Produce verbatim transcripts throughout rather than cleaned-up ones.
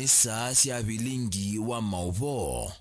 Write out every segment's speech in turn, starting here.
Nĩ saa sya vilingi wa maũvoo.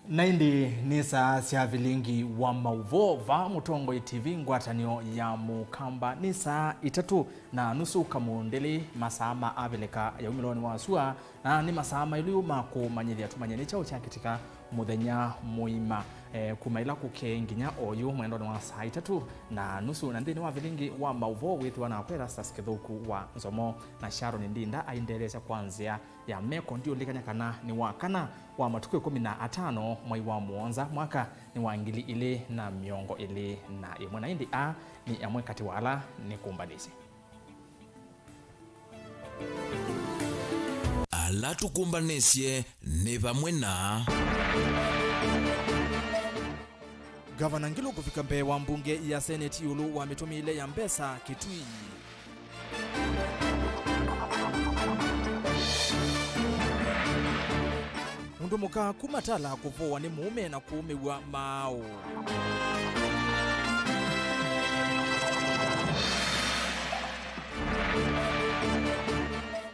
Na ĩndĩ nĩ saa sya vilingi wa maũvoo vaa Mũtongoi T V, ngwatanĩo ya Mũkamba. Nĩ saa itatũ na nusu kamũndĩlĩ, masaa ma Avilika ya umĩlonĩ wa sua, na nĩ masaa maĩlu ma kũmanyĩthya tũmanye nĩ kyaũ kyakĩtika mũthenya mũima, eh, kuma ĩla kũkee nginya oyu mwendonĩ wa saa itatũ na nusu. Na nthĩnĩ wa vilingi wa maũvoo wĩthĩwa nakwa Erastus Kĩthũku wa Nzomo, na Sharon Ndinda aindeelesya kwa nzĩa ya meko. Ndiũlikany'a kana nĩ wa kana wa matukũ ĩkũmi na atano mwai wa mũonza, mwaka nĩ wa ngili ilĩ na mĩongo ĩlĩ na ĩmwe. Na ĩndĩ aa nĩ amwe katĩ wa ala nĩkũmbanĩsye. Ala tũkũmbanĩsye nĩ vamwe na Gavana Ngilu kũvika mbee wa mbunge ya Senate ĩũlũ wa mĩtũmĩĩle ya mbesa Kitui. Mũndũ mũka kuma Tala kũvũwa nĩ mũũme na kũũmĩw'a maaũ.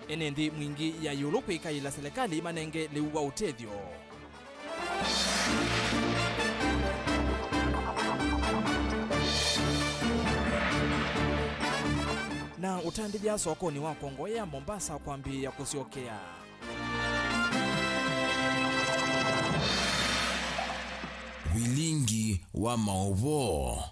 Ene nthĩ mwingĩ ya ĩũlũ kwĩkaĩla selekalĩ ĩmanenge lĩu wa ũtethyo. Na ũtandĩthya sokonĩ wa Kongowea Mombasa kwambĩĩa kũsyokea. Vilingi wa maũvoo.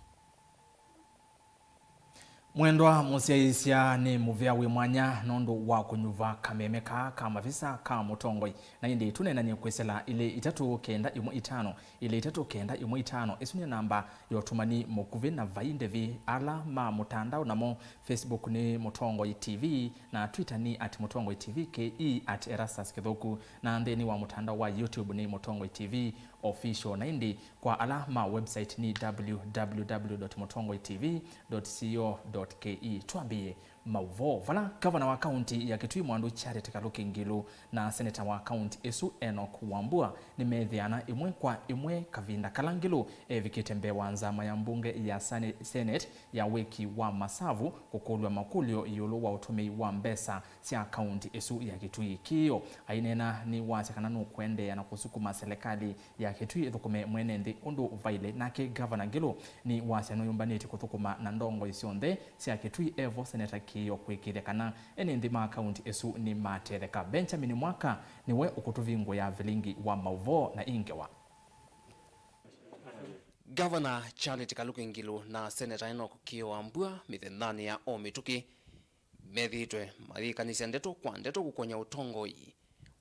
Mwendwa mũsyaĩĩsya, nĩ mũvea wĩ mwanya nũndũ wa kũnyuva kameme kaa ka mavisa ka mũtongoi. Na ĩndĩ tũneenany'e kwĩsĩla ilĩ itatũ kenda ĩmwe itano, ilĩ itatũ kenda ĩmwe itano. Ĩsu nĩ namba ya ũtũmani mũkuvĩ, na vai ndĩvi ala ma mũtandao namo, Facebook nĩ Mũtongoi T V, na Twitter nĩ at Mũtongoi T V K E, at Erastus Kĩthũku, na nthĩnĩ wa mũtandao wa YouTube nĩ Mũtongoi T V Official. Na ĩndĩ kwa ala ma website nĩ www dot mũtongoi T V dot co dot ke. Twambĩĩe maũvoo vala ngavana wa kaunti ya Kitui Mwandu Charity Kaluki Ngilu na seneta wa kaunti ĩsu Enoch Wambua nĩmeethĩana ĩmwe kwa ĩmwe kavinda kala Ngilu evikĩte mbee wa nzama ya mbunge ya Sane-, Senate ya wĩki wa masavu kũkũlw'a makũlyo ĩũlũ wa ũtũmĩi wa mbesa sya kaunti ĩsu ya Kitui. Kĩĩo aineena nĩwasya kana nũkũendeea na kũsukuma selekalĩ ya Kitui ĩthũkũme mwene nthĩ ũndũ vaĩle. Nake Ngavana Ngilu nĩwasya nũyũmbanĩtye kũthũkũma na ndongoi syonthe sya Kitui e vo Seneta Kĩĩo kwĩkĩĩthya kana ene nthĩ ma kaunti ĩsu nĩmatetheka. Benjamin Mwaka nĩwe ũkũtũvingũĩa vilingi wa maũvoo na ĩ ngewa. Ngavana Charity Kaluki Ngilu na Seneta Enoch Kĩĩo Wambua mĩthenyanĩ ya o mĩtũkĩ methĩĩtwe mayĩkanĩsya ndeto kwa ndeto kũkony'a ũtongoi,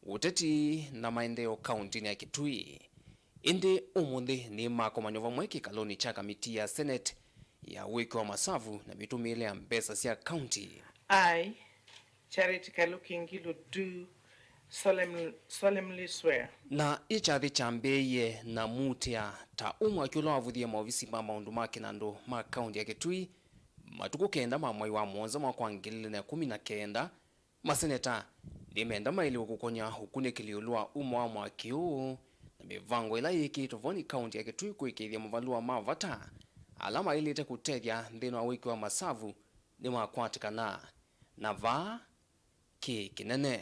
ũteti na maendeeo kauntinĩ ya Kitui. Ĩndĩ ũmũnthĩ nĩmakomany'a vamwe kĩkalonĩ kya kamiti ya Senate ya wĩki wa masavu na mĩtũmĩĩle ya mbesa sya kaunti. I, Charity Kaluki Ngilu, do solemn-, solemnly swear. Na ĩ kyathĩ kyambĩĩie na muutĩa ta ũ mwaki ũla wavũthie maovisi ma maũndũ ma kĩnandũ ma kaunti ya Kitui matukũ kenda ma mwai wa mũonza mwaka wa ngili ilĩ na ĩkũmi na kenda, maseneta nĩmenda maĩlĩwe kũkony'a ũkunĩkĩli ĩũlũ wa umo wa mwaki ũũ na mĩvango ĩla yĩkĩĩtwe vo nĩ kaunti ya Kitui kũĩkĩĩthya mavalũa ma vata ala maĩlĩte kũtethya nthĩnĩ wa wĩki wa masavu nĩmakwatĩkana. Na vaa kĩĩ kĩnene.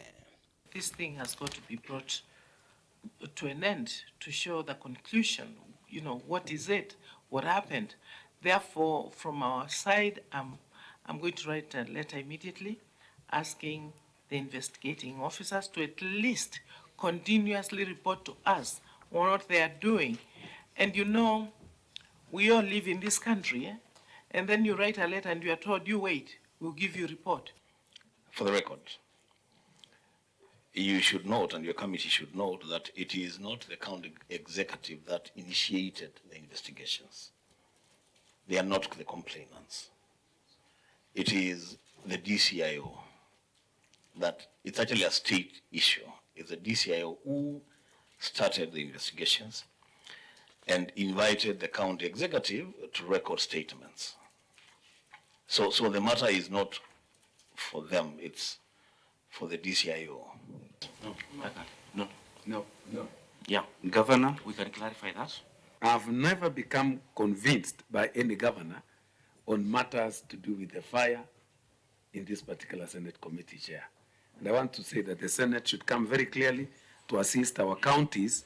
This thing has got to be brought to an end to show the conclusion. You know, what is it? What happened? Therefore, from our side, I'm, I'm going to write a letter immediately asking the investigating officers to at least continuously report to us on what they are doing. And you know, we all live in this country, eh? And then you write a letter and you are told, "You wait, we'll give you report." For the record, you should note, and your committee should note, that it is not the county executive that initiated the investigations. They are not the complainants. It is the D C I O that, it's actually a state issue. It's the D C I O who started the investigations and invited the county executive to record statements. So, so the matter is not for them, it's for the D C I O. No, I can't. No. No, no. Yeah, Governor, we can clarify that. I've never become convinced by any governor on matters to do with the fire in this particular Senate committee, Chair. And I want to say that the Senate should come very clearly to assist our counties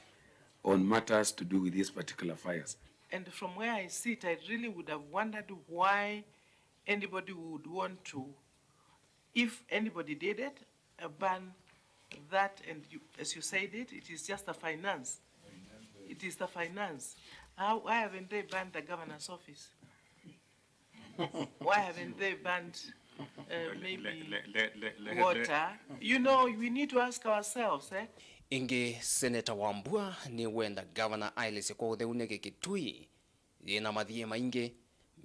on matters to do with these particular fires. And from where I sit, I really would have wondered why anybody would want to, if anybody did it, uh, ban that, and you, as you said it, it is just a finance. It is the finance. How, why haven't they banned the governor's office? Why haven't they banned, uh, maybe water? You know, we need to ask ourselves, eh? Ĩngĩ, Seneta Wambua nĩwenda gavana aelesye kwa ũtheu nĩkĩ Kitui yĩna mathiĩ maingĩ,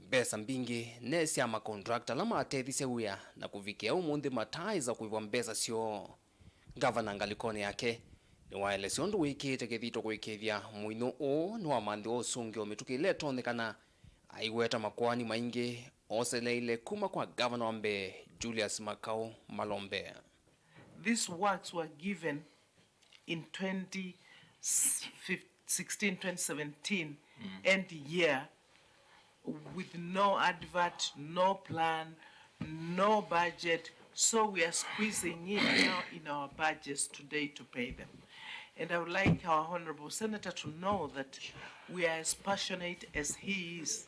mbesa mbingĩ, ne sya makontrakta ala matethisye wĩa na kũvikĩa ũmũnthĩ mataaĩsa kũĩvwa mbesa syoo. Ngavana ngalĩkonĩ yake nĩwaelesya ũndũ wĩkĩĩte kĩthito kũĩkĩĩthya mũinyo ũũ nĩwamanthĩwa ũsũngĩo mĩtũkĩ ĩla ĩtonyekana, aiweta makoani maingĩ oseleile kuma kwa ngavana wa mbee Julius Makau Malombe. These works were given in twenty sixteen, twenty seventeen end year with no advert, no plan, no budget. So we are squeezing in now in our budgets today to pay them. And I would like our honorable senator to know that we are as passionate as he is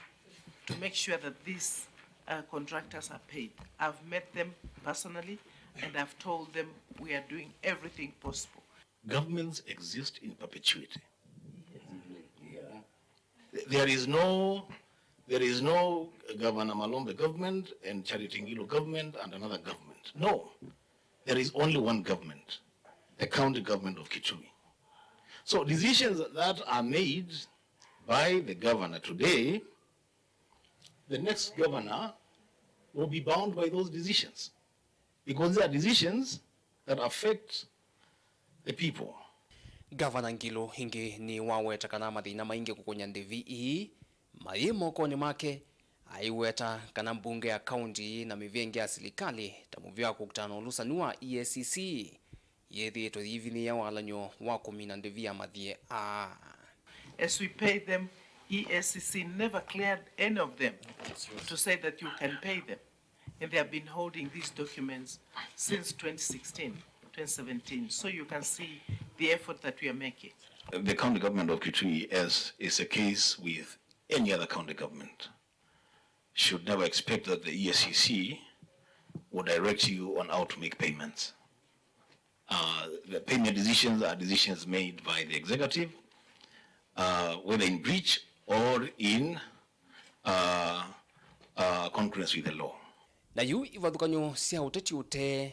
to make sure that these, uh, contractors are paid. I've met them personally and I've told them we are doing everything possible. Governments exist in perpetuity. There is no, there is no Governor Malombe government and Charity Ngilu government and another government. No, there is only one government, the county government of Kitui. So decisions that are made by the governor today, the next governor will be bound by those decisions, because they are decisions that affect the people. Ngavana Ngilu ĩngĩ nĩwaweta kana mathĩna maingĩ kũkũnya ndĩvi ii mayĩ mokonĩ make, aiweta kana mbunge ya kaunti na mĩvĩa ĩngĩ ya silikalĩ ta mũvĩa wa kũkitana na ũlũsani wa E A C C yĩthĩĩtwe yĩvinyĩĩa walany'o wa kũmina ndĩvi ya mathiĩ aa. As we pay them, E A C C never cleared any of them to say that you can pay them. And they have been holding these documents since twenty sixteen, twenty seventeen. So you can see the effort that we are making. The county government of Kitui, as is the case with any other county government, should never expect that the E A C C will direct you on how to make payments. Uh, the payment decisions are decisions made by the executive, uh, whether in breach or in, uh, uh, concurrence with the law. Na yu ivathũkany'o sya ũteti ũtee,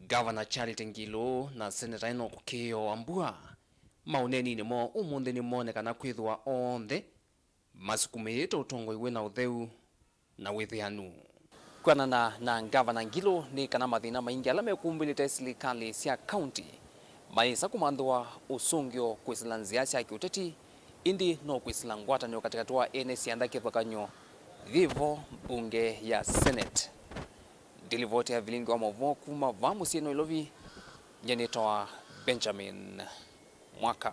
Ngavana Charity Ngilu na Seneta Enock Kĩĩo Wambua maũneeninĩ moo ũmũnthĩ nĩmoonekana kwĩthĩwa onthe masukumĩĩte ũtongoi wĩ na ũtheu na wĩthĩanu. Kwĩanana na Ngavana Ngilu, nĩ kana mathĩna maingĩ ala mekumbĩlĩte silikalĩ sya kaunti mayĩsa kũmanthĩwa ũsũngĩo kwĩsĩla nzĩa sya kĩũteti, ĩndĩ no kwĩsĩla ngwatanĩo katĩkatĩ wa ene syanda kĩvathũkany'o yĩvo mbunge ya Senate. Ndilivoti ya vilingi wa maũvoo kuma vaa mũsyĩ Nairobi, nyie nĩtawa Benjamin Mwaka.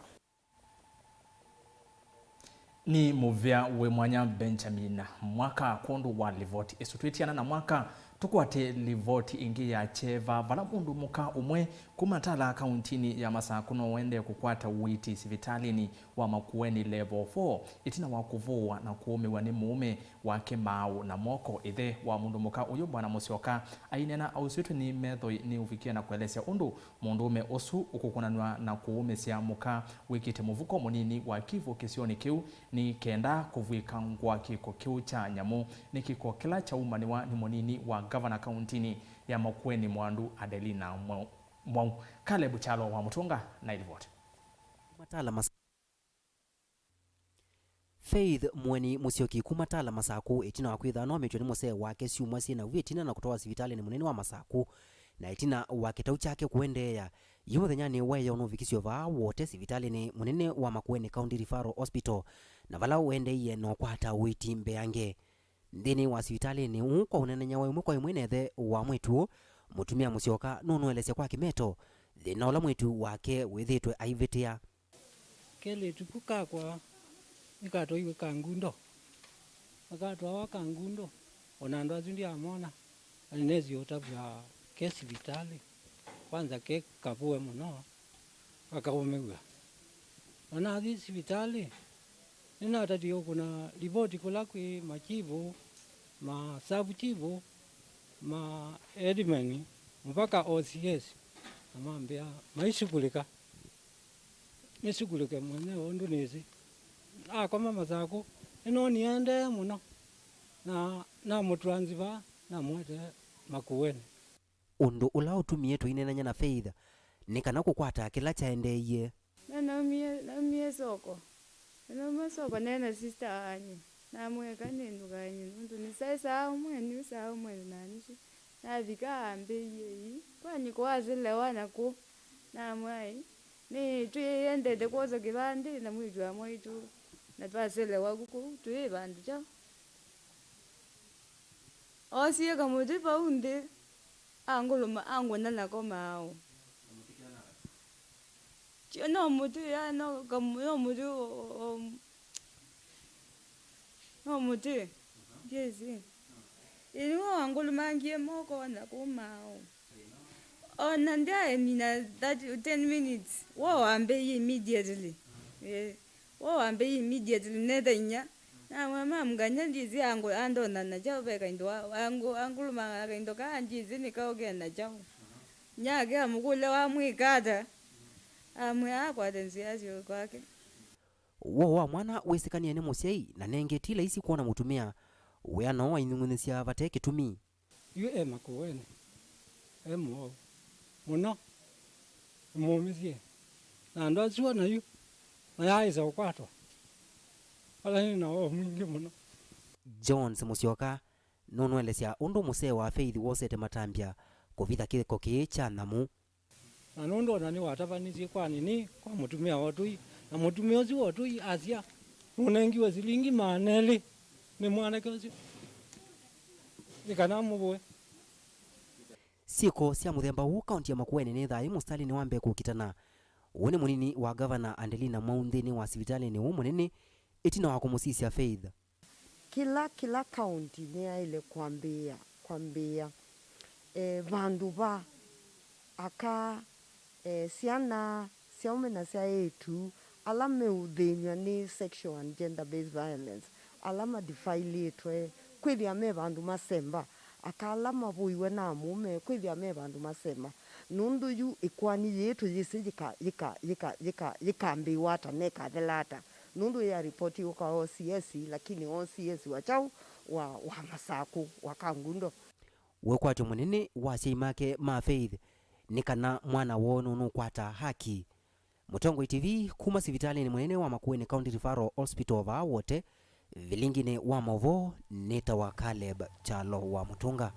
Nĩ mũvea wĩ mwanya Benjamin Mwaka kwondũ wa livoti ĩsu. Twĩtiana na Mwaka, tũkwate livoti ĩngĩ ya kyeva, vala mũndũ mũka ũmwe kuma Tala kauntinĩ ya Masakũ no ũendee kũkwata ũiiti sivitalĩnĩ wa Makueni Level four, ĩtina wa kũvũwa na kũũmĩw'a nĩ mũũme wake maaũ na moko. Ĩthe wa mũndũ mũka ũyũ, Bwana Mũsyoka, aineena auswĩtwe nĩ methoi nĩ ũvikie na kũelesya ũndũ mũndũũme ũsu ũkũkũnanw'a na kũũmĩsya mũka wĩkĩte mũvuko mũnini wa kĩvũ kĩsionĩ kĩu nĩ kenda kũvw'ĩka ngũa kĩko kĩu kya nyamũ. Nĩ kĩko kĩla kyaumanĩwa nĩ mũnini wa ngavana kauntinĩ ya Makueni Mwandu, Adelina Mwau. Mwau. Caleb Kyalo wa Mũtũnga na ilivoti. Matala mas- Faith Mweni Mũsyoki kuma Tala Masakũ, ĩtina wa kwĩthĩwa nometwe nĩ mũsee wake syumwa syĩ na vu ĩtina na kũtwawa sivitalĩnĩ mũnene wa Masakũ, na ĩtina wa kĩtau kyake kũendeea, yu mũthenyanĩ wa ĩyoo nũvikisyo vaa Wote sivitalĩnĩ mũnene wa Makueni County Referral Hospital, na vala ũendeeie na ũkwata ũiiti mbeange. Nthĩnĩ wa sivitalĩnĩ ũũ, kwa ũnenenyawa ĩmwe kwa ĩmwe na ĩthe wa mwĩĩtu ũũ, mũtumĩa Mũsyoka nũnũelesya kwa kĩmeto thĩna ũla mwĩĩtu wake wĩthĩĩtwe aivĩtĩa. Kelĩtu ku kakwa nĩkatwaiwe Kangundo, na katwawa Kangundo, O na andũ asu ndiamona, na nĩnesie ũtavya ke sivitalĩ, kwanza ke kavũe mũno, vakaũmĩw'a. Na nathi sivitalĩ, nĩnatatie ũkũna livoti kũla kwĩ machifu, ma sub chifu, ma headmen, mũvaka O C S, na mambĩa maisukulĩka. Nĩsukulĩke mwenyewe ũndũ nĩsĩ. Akoma Masakũ, nĩnoonie aendee mũno, na namũtransiva namũete Makueni. Ũndũ ũla ũtumie tũineenany'a na Faith nĩ kana kũkwata kĩla kyaendeeie. Na naumie, naumie soko. Na nauma soko neena sister wanyie. Namwĩa, "Eka nĩndũkany'e nũndũ nĩsaĩ saa ũmwe, nĩ saa ũmwe na nusu." Navika ambĩie ii, kwani kwaselewa nakũ? Namwĩa, "Ĩ, nĩ twĩendete kwosa kĩvandĩ na mwĩĩtu wa mwaitũ, na twaselewa kũu, twĩ vandũ kyaũ?" Oosie kamũtĩ vau nthĩ, angũlũma, angũna nako maaũ. Tio, no mũtĩ, ya, no, kam-, no mũtĩ, o, o, o, no mũtĩ. Yes. Ĩĩ, nĩwe wangũlũmangie moko na kũu maaũ. O na ndyaemina thirty, ten minutes, wo wambĩie immediately. Ĩĩ. Wo wambĩie immediately neta inya. Namwĩa, "Ma'am, nganya ndyĩsĩ ango-, andonya na kyaũ, ve kaindo wa-, angu-, angũlũmangaa kaindo kaa ndyĩsĩ nĩ kaũ ke na kyaũ." Nyake amũkũlya, "Wamwĩka ata?" Amwĩa akwate nzĩa asyoke kwake. Woo wa mwana wĩsĩkanie nĩ mũsyai, na nengĩ ti laisi kwona mũtumĩa wĩa no wainung'unĩsya vate kĩtumi. Yu e Makueni, e mũwau mũno, nĩmũũmĩsye, na andũ asu ona yu mayaaĩsa kũkwatwa, ala nĩ na woo mwingĩ mũno. Jones Mũsyoka nũnũelesya ũndũ mũsee wa Faith wosete matambya kũvitha kĩko kĩĩ kya nyamũ. Na nũndũ ona nĩwatavanisye kwa nini kwa mũtumĩa wa ũtũi, na mũtumĩa ũsu wa ũtũi asya nũnengiwe silingi maana elĩ nĩ mwanake ũsu nĩ kana amũvũe. Syĩko sya mũthemba ũũ kaũnti ya Makueni nĩthaa yĩ mũsitalĩnĩ wa mbee kũkitana. Ũũ nĩ mũnini wa ngavana Andelina Mwau nthĩnĩ wa sivitalĩnĩ ũũ mũnene ĩtina wa kũmũsisya Faith. Kĩla, kĩla kaũnti nĩyaĩle kwambĩĩa, kwambĩĩa, eh, vandũ va aka, eh, syana, syaũme na sya eĩtu ala meũthĩny'a nĩ sexual and gender based violence, ala ma defileĩtwe, kwĩthĩa me vandũ masemba, aka ala mavũiwe na amũũme, kwĩthĩa me vandũ masemba. Nũndũ yu ĩkoani yĩĩ tũyĩsĩ yĩka, yĩka, yĩka, yĩka, yĩkambĩĩwa ata na ĩkathela ata. Nũndũ ya ripoti yũka O C S, lakini O C S wa kyaũ? Wa, wa Masakũ, wa Kangundo. Wĩkwatyo mũnene wa asyai make ma Faith nĩ kana mwana woo nũnũkwata haki. Mũtongoi T V kuma sivitalĩnĩ mũnene wa Makueni County Referral Hospital vaa Wote, vilinginĩ wa maũvoo nĩtawa Caleb Kyalo wa Mũtũnga.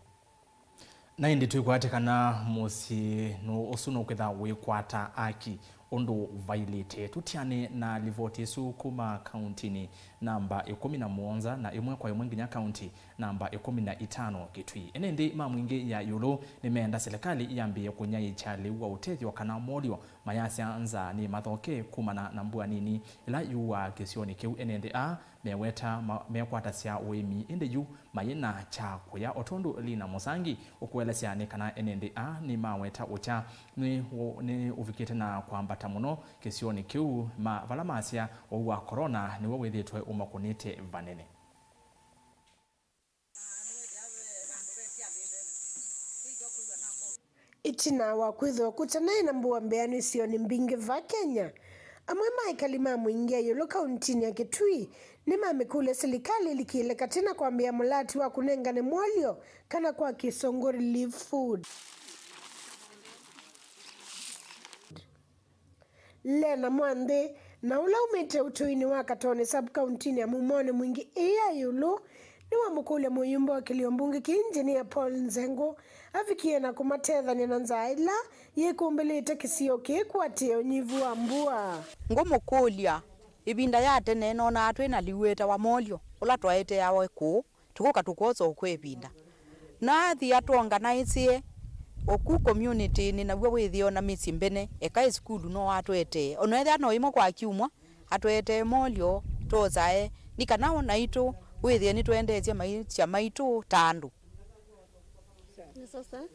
Na ĩndĩ twĩkwatĩ kana mũsyĩ nũ-, ũsu nũkwĩtha wĩkwata aki ũndũ vailĩte. Tũtiane na livoti ĩsu kuma kauntinĩ namba ĩkũmi na mũonza na ĩmwe kwa ĩmwe nginya kaunti namba ĩkũmi na itano Kitui. Ene nthĩ ma mwingĩ ya ĩũlũ nĩmeenda silikalĩ yambĩĩe kũnyaĩĩkya lĩu wa ũtethyo kana molyo mayasya nza nĩ mathoke kumana na mbua nini ĩla yuaa kĩsionĩ kĩu. Ene nthĩ aa meweta ma-, mekwatasya ũĩmi, ĩndĩ yu mayĩ na kya kũya. O tondũ Lina Mũsangi ũkũelesya nĩ kana ene nthĩ aa nĩmaweta ũkya nĩ ũ-, nĩ ũvikĩte na kwambata mũno kĩsionĩ kĩu, ma-, vala masya ũu wa corona nĩw'o wĩthĩĩtwe ũmakũnĩte vanene. Ĩtina wa kwĩthĩwa kũtanaĩ na mbua mbĩanu isionĩ mbingĩ va Kenya, amwe ma ekali ma mũingĩ ya ĩũlũ kauntinĩ ya Kitui nĩmamĩkũlya silikalĩ ĩlikĩle katĩ na kwambĩĩa mũlati wa kũnengane molyo, kana kwa Kĩsũngũ relief food. Lena Mwanthi, na ũla umĩte ũtũinĩ wa Katoni sub-kauntinĩ ya Mumonĩ Mwingĩ ĩĩ ya ĩũlũ, nĩwamũkũlya mũyumba wa kĩlio mbunge kĩĩ Engineer Paul Nzengũ avikie na kũmatethany'a na nzaa ĩla yĩkumbĩlĩte kĩsio kĩĩ kũatĩĩa ũnyivu wa mbua. Ngũmũkũlya, ĩvinda ya tene nonaa twĩ na lĩu wĩtawa molyo, ũla twaeteawa kũũ, tũkũka tũkwosa ũkw'e ĩvinda. Na athi atwonganaĩsye oku community-nĩ, naw'o wĩthĩe ona mĩsyĩ mbene, eka ĩ sukulu no atũetee. Ona ethĩa no ĩmwe kwa kyumwa, atũetee molyo, twosae, nĩ kana o naitũ Wĩthĩe nĩtũendeesya maisha maitũ ta andũ.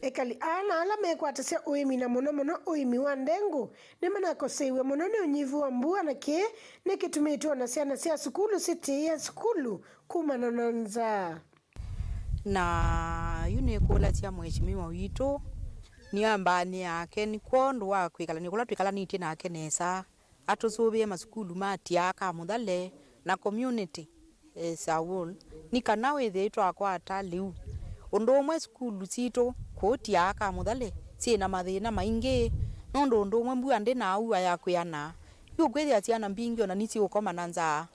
Ekali aa na ala mekwatasya ũĩmi, na mũno mũno ũĩmi wa ndengũ, nĩmanakoseĩw'e mũno nĩ ũnyivu wa mbua, na kĩĩ nĩkĩtumĩte ona syana sya sukulu sitiĩa sukulu kumana na nzaa. Na yu nĩkũlasya mheshimiwa witũ, nĩambaanĩ yake, nĩ kwondũ wa kwĩkalany'a kũla twĩkalanĩtye nake nesa, atũsũvĩe masukulu ma Tiaa ka Mũthale na community as a whole, nĩ kana wĩthĩe twakwata lĩu. Ũndũ ũmwe, sukulu sitũ kũu Tiaa ka Mũthale syĩ na mathĩna maingĩ, nũndũ ũndũ ũmwe mbua ndĩnaua ya kwĩana, yu ũkwĩthĩa syana mbingĩ ona nĩsiũkoma na nzaa.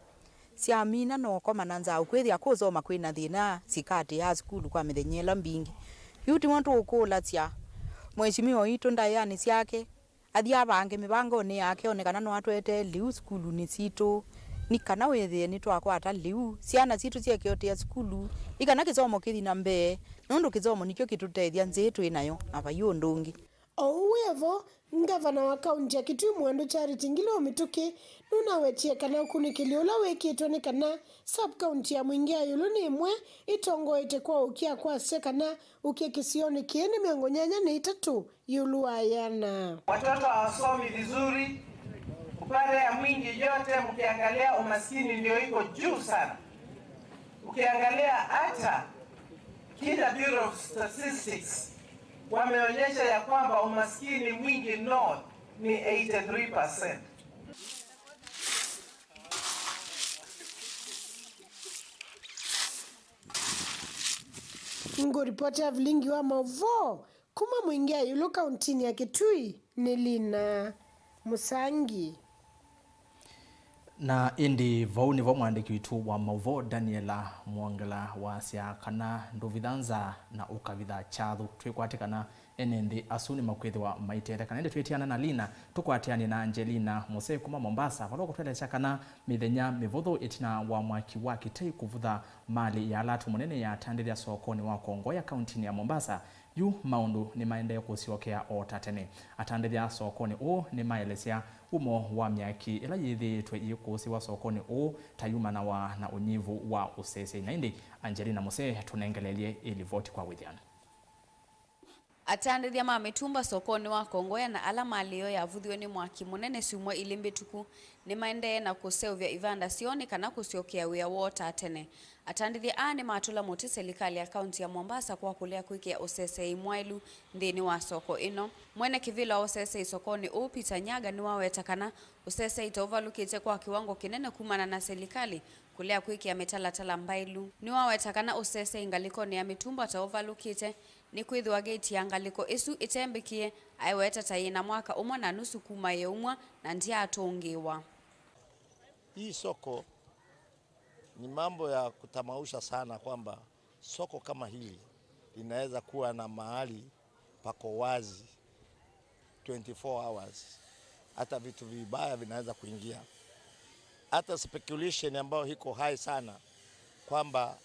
Syamina na ũkoma na nzaa, ũkwĩthĩa kũsoma kwĩ na thĩna, sikatĩaa sukulu kwa mĩthenya ĩla mbingĩ. Yu timo tũũkũlasya mheshimiwa witũ ndaĩanĩ syake, athi avange mĩvangonĩ yake, one kana no atũetee lĩu sukulunĩ sitũ, nĩ kana wĩthĩe nĩtwakwata lĩu, syana sitũ syekeũtĩa sukulu, nĩ kana kĩsomo kĩthi na mbee, nũndũ kĩsomo nĩkyo kĩtũtethya nzĩĩ twĩ nayo, na vai ũndũ ũngĩ. O ũu wĩ vo, ngavana wa kaunti ya Kitui Mwendwa Charity Ngilu Mĩtũkĩ nũnawetie kana ũkunĩkĩli ũla wĩkĩtwe nĩ kana sub-county ya Mwingi ya ĩũlũ nĩ ĩmwe ĩtongoete kwa ũkĩa kwasya kana ũkĩa kĩsionĩ kĩĩ nĩ mĩongo nyanya na itatũ ĩũlũ wa ĩana. Watoto hawasomi vizuri. Upande ya Mwingi yote mkiangalia, umaskini ndio iko juu sana. Ukiangalia hata Kenya Bureau of Statistics wameonyesha ya kwamba umaskini Mwingi North ni eighty-three percent. Ngũripoti ya vilingi wa maũvoo kuma Mwingi ya ĩũlũ kauntinĩ ya Kitui nĩ Lina Mũsangi. Na ĩndĩ vau nĩvo mwandĩki witũ wa maũvoo Daniela Mwongela wasya kana ndũvitha nzaa na ũkavitha kyathu. Twĩkwatĩ kana ene nthĩ asu nĩmakwĩthĩwa maitetheka. Na ĩndĩ twĩtiana na Lina, tũkwatĩanĩ na Angelina Mũsee kuma Mombasa, vala ũkũtwelesya kana mĩthenya mĩvũthũ ĩtina wa mwaki wa kĩtei kũvutha malĩ ya Alatu Mũnene ya atandĩthya sokonĩ wa Kongoya kauntinĩ ya Mombasa, yu maũndũ nĩmaendee kũsyokea o ta tene. Atandĩthya sokonĩ ũũ nĩmaelesya umo wa myaki ĩla yĩthĩĩtwe ĩikũsĩwa sokonĩ ũũ ta yumanawa na ũnyivu wa ũsesei. Na ĩndĩ Angelina Mũsee tũnengeleelye ĩlivoti kwa wĩthĩano. Atandĩthya ma mĩtumba sokonĩ wa Kongoya na ala malĩ yoo yavuthiwe nĩ mwaki mũnene syumwa ilĩ mbĩtũku nĩmaendee na kũseũvya ivanda syoo nĩ kana kũsyokea wĩa woo ta tene. Atandĩthya aa nĩmatũla mũtĩ selikalĩ ya kaunti ya Mombasa kwa kũlea kwĩkĩa ũsesei mwaĩlu nthĩnĩ wa soko ĩno. Mwene kĩvĩla wa ũsesei sokonĩ ũũ, Peter Nyaga, nĩwaweta kana ũsesei ta ũvalũkĩte kwa kĩwango kĩnene kumana na selikalĩ kũlea kwĩkĩa mĩtalatala mbaĩlu. Nĩwaweta kana ũsesei ngalĩkonĩ ya mĩtumba ta ũvalũkĩte nĩkwĩthĩwa ngeti ya ngalĩko ĩsu ĩtembĩkĩe, aiweta ta yĩ na mwaka ũmwe na nusu kuma yaumw'a na ndyaatũngĩĩwa. Hii soko ni mambo ya kutamausha sana kwamba soko kama hili linaweza kuwa na mahali pako wazi twenty-four hours, hata vitu vibaya vinaweza kuingia. Hata speculation ambayo iko high sana kwamba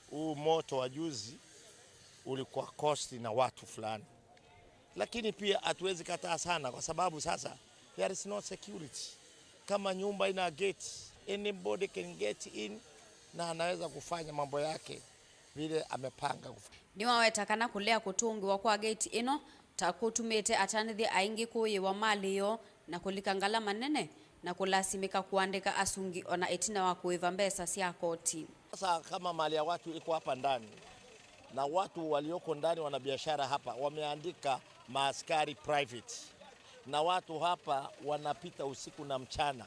huu moto wa juzi ulikuwa caused na watu fulani, lakini pia hatuwezi kataa sana, kwa sababu sasa there is no security. Kama nyumba ina gate, anybody can get in na anaweza kufanya mambo yake vile amepanga kufanya. Nĩwaweta kana kũlea kũtũngĩwa kwa gate ĩno ta kũtumĩte atandĩthya aingĩ kũĩĩwa malĩ yoo na kũlika ngalama nene na kũlasimĩka kũandĩka asungi ona ĩtina wa kũĩva mbesa sya koti. Sasa kama mali ya watu iko hapa ndani na watu walioko ndani, wanabiashara hapa wameandika maaskari private, na watu hapa wanapita usiku na mchana,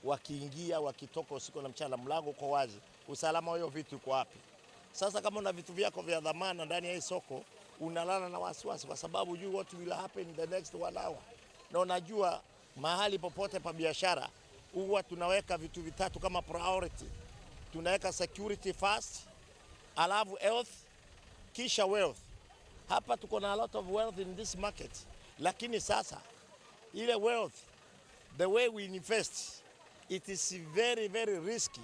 wakiingia, wakitoka usiku na mchana, mlango uko wazi. Usalama wa hiyo vitu iko wapi? Sasa kama una vitu vyako vya dhamana ndani ya hii soko, unalala na wasiwasi, kwa sababu you what will happen in the next one hour. Na unajua mahali popote pa biashara huwa tunaweka vitu vitatu kama priority. Tunaweka security first, alafu health, kisha wealth. Hapa tuko na a lot of wealth in this market, lakini sasa ile wealth, the way we invest, it is very, very risky,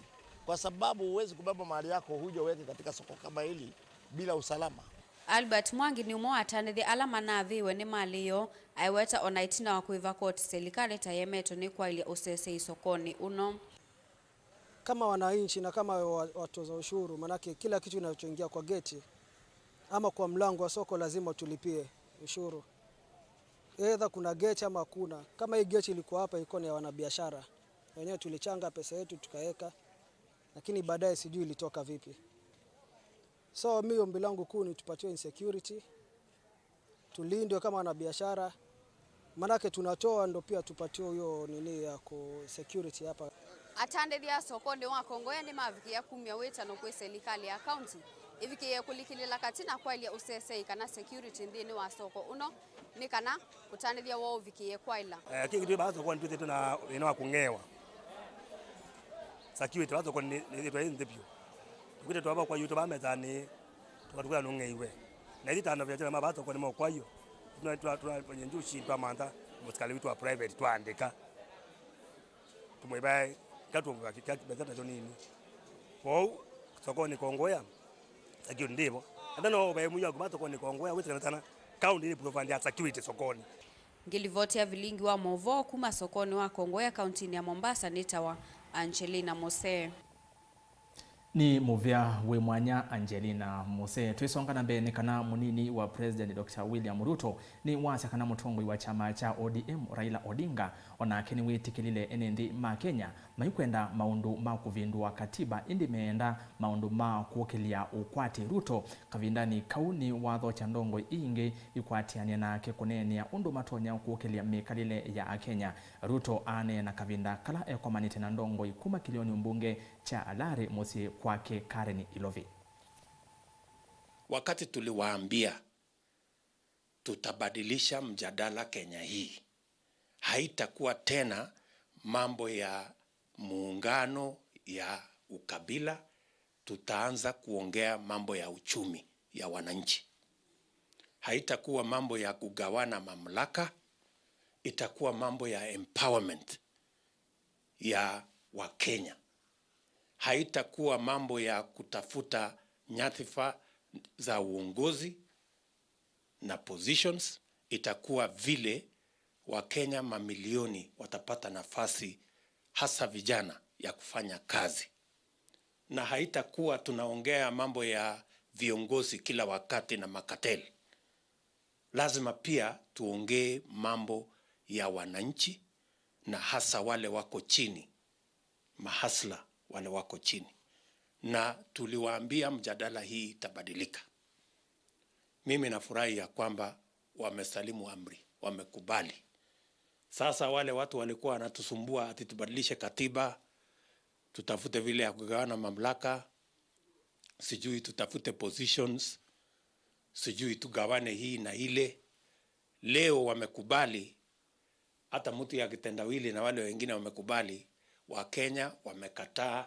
kwa sababu huwezi kubeba mali yako huje uweke katika soko kama hili bila usalama. Albert Mwangi nĩ ũmwe wa atandĩthya ala manavĩĩwe nĩ malĩ yoo, aiweta ona ĩtina wa kũĩva koti selikalĩ ta yemetwe nĩ kwaĩlya ũsesei sokonĩ ũno. Kama wananchi na kama wa-, watoza ushuru, manake kila kitu kinachoingia kwa geti ama kwa mlango wa soko lazima tulipie ushuru. Either kuna geti ama hakuna. Kama hii geti ilikuwa hapa, ilikuwa ni ya wanabiashara. Wenyewe tulichanga pesa yetu tukaweka, lakini baadaye sijui ilitoka vipi. So, mi ombi langu kuu ni tupatiwe insecurity, tulindwe kama wanabiashara, manake tunatoa ndo pia tupatiwe hiyo nini ya ku security hapa. Atandĩthya sokonĩ wa Kongoya nĩmavikĩĩa kumya wĩtano kwĩ selikalĩ ya kaunti ĩvikĩĩe kũlikĩlĩla katĩ na kwaĩlya ũsesei kana security nthĩnĩ wa soko ũno, nĩ kana kũtandĩthya woo ũvikĩĩe kwaĩla. Eh, kĩngĩ twĩ vaa sokonĩ twĩthĩtwe na thĩna wa kũng'ewa. Security vaa sokonĩ nĩ, nĩthĩtwe ĩ nthĩ vyũ. Tũkwĩte twava kwa yutũ vaa metanĩ, tũkatũkwĩa nũng'eiwe. Na ithi tano vya jana mavaa sokonĩ mokwayo. Tuna, tuna, tuna, tuna njushi twamantha mũsikalĩ witũ wa private twaandĩka. Tũmwĩvae, ngatũmwĩva kĩkĩa kĩmesa tacho nini. Kwoou, sokonĩ Kongoya, security ndĩvo. Ata no ũvae mũio waku vaa sokonĩ Kongoya, wĩsĩ kana sana, county nĩ providing security sokonĩ. Ngĩlivoti ya vilingi wa maũvoo kuma sokonĩ wa Kongoya kauntinĩ ya Mombasa nĩtawa Angelina Mose. Nĩ mũvea wĩ mwanya Angelina Mose. Twĩsonga na mbee nĩ kana mũnini wa President Doctor William Ruto nĩ wasya kana mũtongoi wa kyama kya O D M Raila Odinga onake nĩwĩtĩkĩlile ene nthĩ ma Kenya maikwenda maũndũ ma kũvĩndũa katiba, ĩndĩ meenda maũndũ ma kũkĩlya ũkwati. Ruto kavindanĩ kau nĩ wathokya ndongoi ingĩ ikwatĩanĩa nake kũneenea ũndũ matonya kũkĩlya mĩkalĩle ya Akenya. Ruto aaneena kavinda kala ekomanĩte na ndongoi kuma kĩlĩonĩ mbunge kya Alari mũsyĩ kwake Karen Ilovi. Wakati tuliwaambia tutabadilisha mjadala Kenya hii, haitakuwa tena mambo ya muungano ya ukabila, tutaanza kuongea mambo ya uchumi ya wananchi. Haitakuwa mambo ya kugawana mamlaka, itakuwa mambo ya empowerment ya Wakenya. Haitakuwa mambo ya kutafuta nyadhifa za uongozi na positions, itakuwa vile Wakenya mamilioni watapata nafasi, hasa vijana, ya kufanya kazi. Na haitakuwa tunaongea mambo ya viongozi kila wakati na makateli. Lazima pia tuongee mambo ya wananchi na hasa wale wako chini, mahasla wale wako chini. Na tuliwaambia mjadala hii itabadilika. Mimi nafurahi ya kwamba wamesalimu amri, wamekubali. Sasa wale watu walikuwa wanatusumbua ati tubadilishe katiba, tutafute vile ya kugawana mamlaka, sijui tutafute positions, sijui tugawane hii na ile. Leo wamekubali, hata mtu ya kitendawili na wale wengine wamekubali. Wakenya wamekataa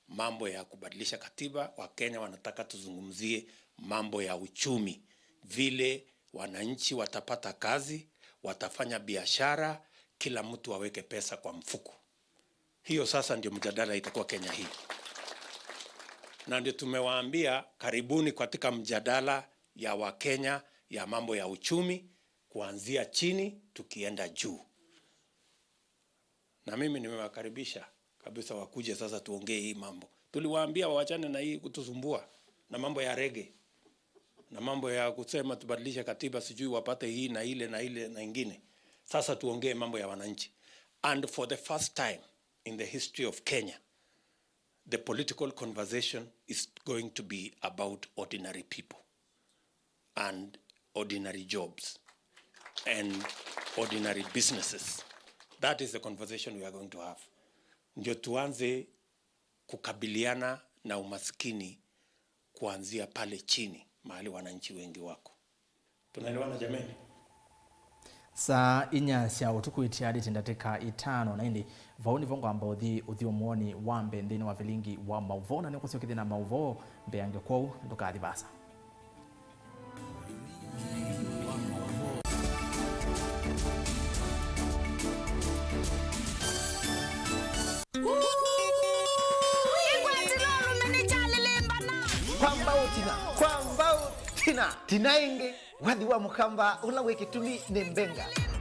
mambo ya kubadilisha katiba. Wakenya wanataka tuzungumzie mambo ya uchumi, vile wananchi watapata kazi, watafanya biashara, kila mtu aweke pesa kwa mfuko. Hiyo sasa ndio mjadala itakuwa Kenya hii. Na ndio tumewaambia, karibuni katika mjadala ya Wakenya ya mambo ya uchumi, kuanzia chini tukienda juu. Na mimi nimewakaribisha kabisa wakuje sasa tuongee hii mambo. Tuliwaambia wawachane na hii kutusumbua na mambo ya rege, na mambo ya kusema tubadilishe katiba, sijui wapate hii na ile na ile na ingine. Sasa tuongee mambo ya wananchi. And for the first time in the history of Kenya, the political conversation is going to be about ordinary people and ordinary jobs and ordinary businesses. That is the conversation we are going to have. Ndio tuanze kukabiliana na umaskini kuanzia pale chini, mahali wananchi wengi wako. Tunaelewana jameni? Saa inya sya ũtukũ itialĩte ndatĩka itano, na ĩndĩ vau nĩvo ngwamba ũthi ũthyũmũonĩ wa mbee nthĩnĩ wa vilingi wa maũvoo, na nĩkũsyokethya na maũvoo mbeange, kwoou ndũkathi vaasa. Kwamba ũtina, kwamba ũtina, tina ĩngĩ. Wathi wa mũkamba ũla wĩ kĩtumi nĩ mbenga.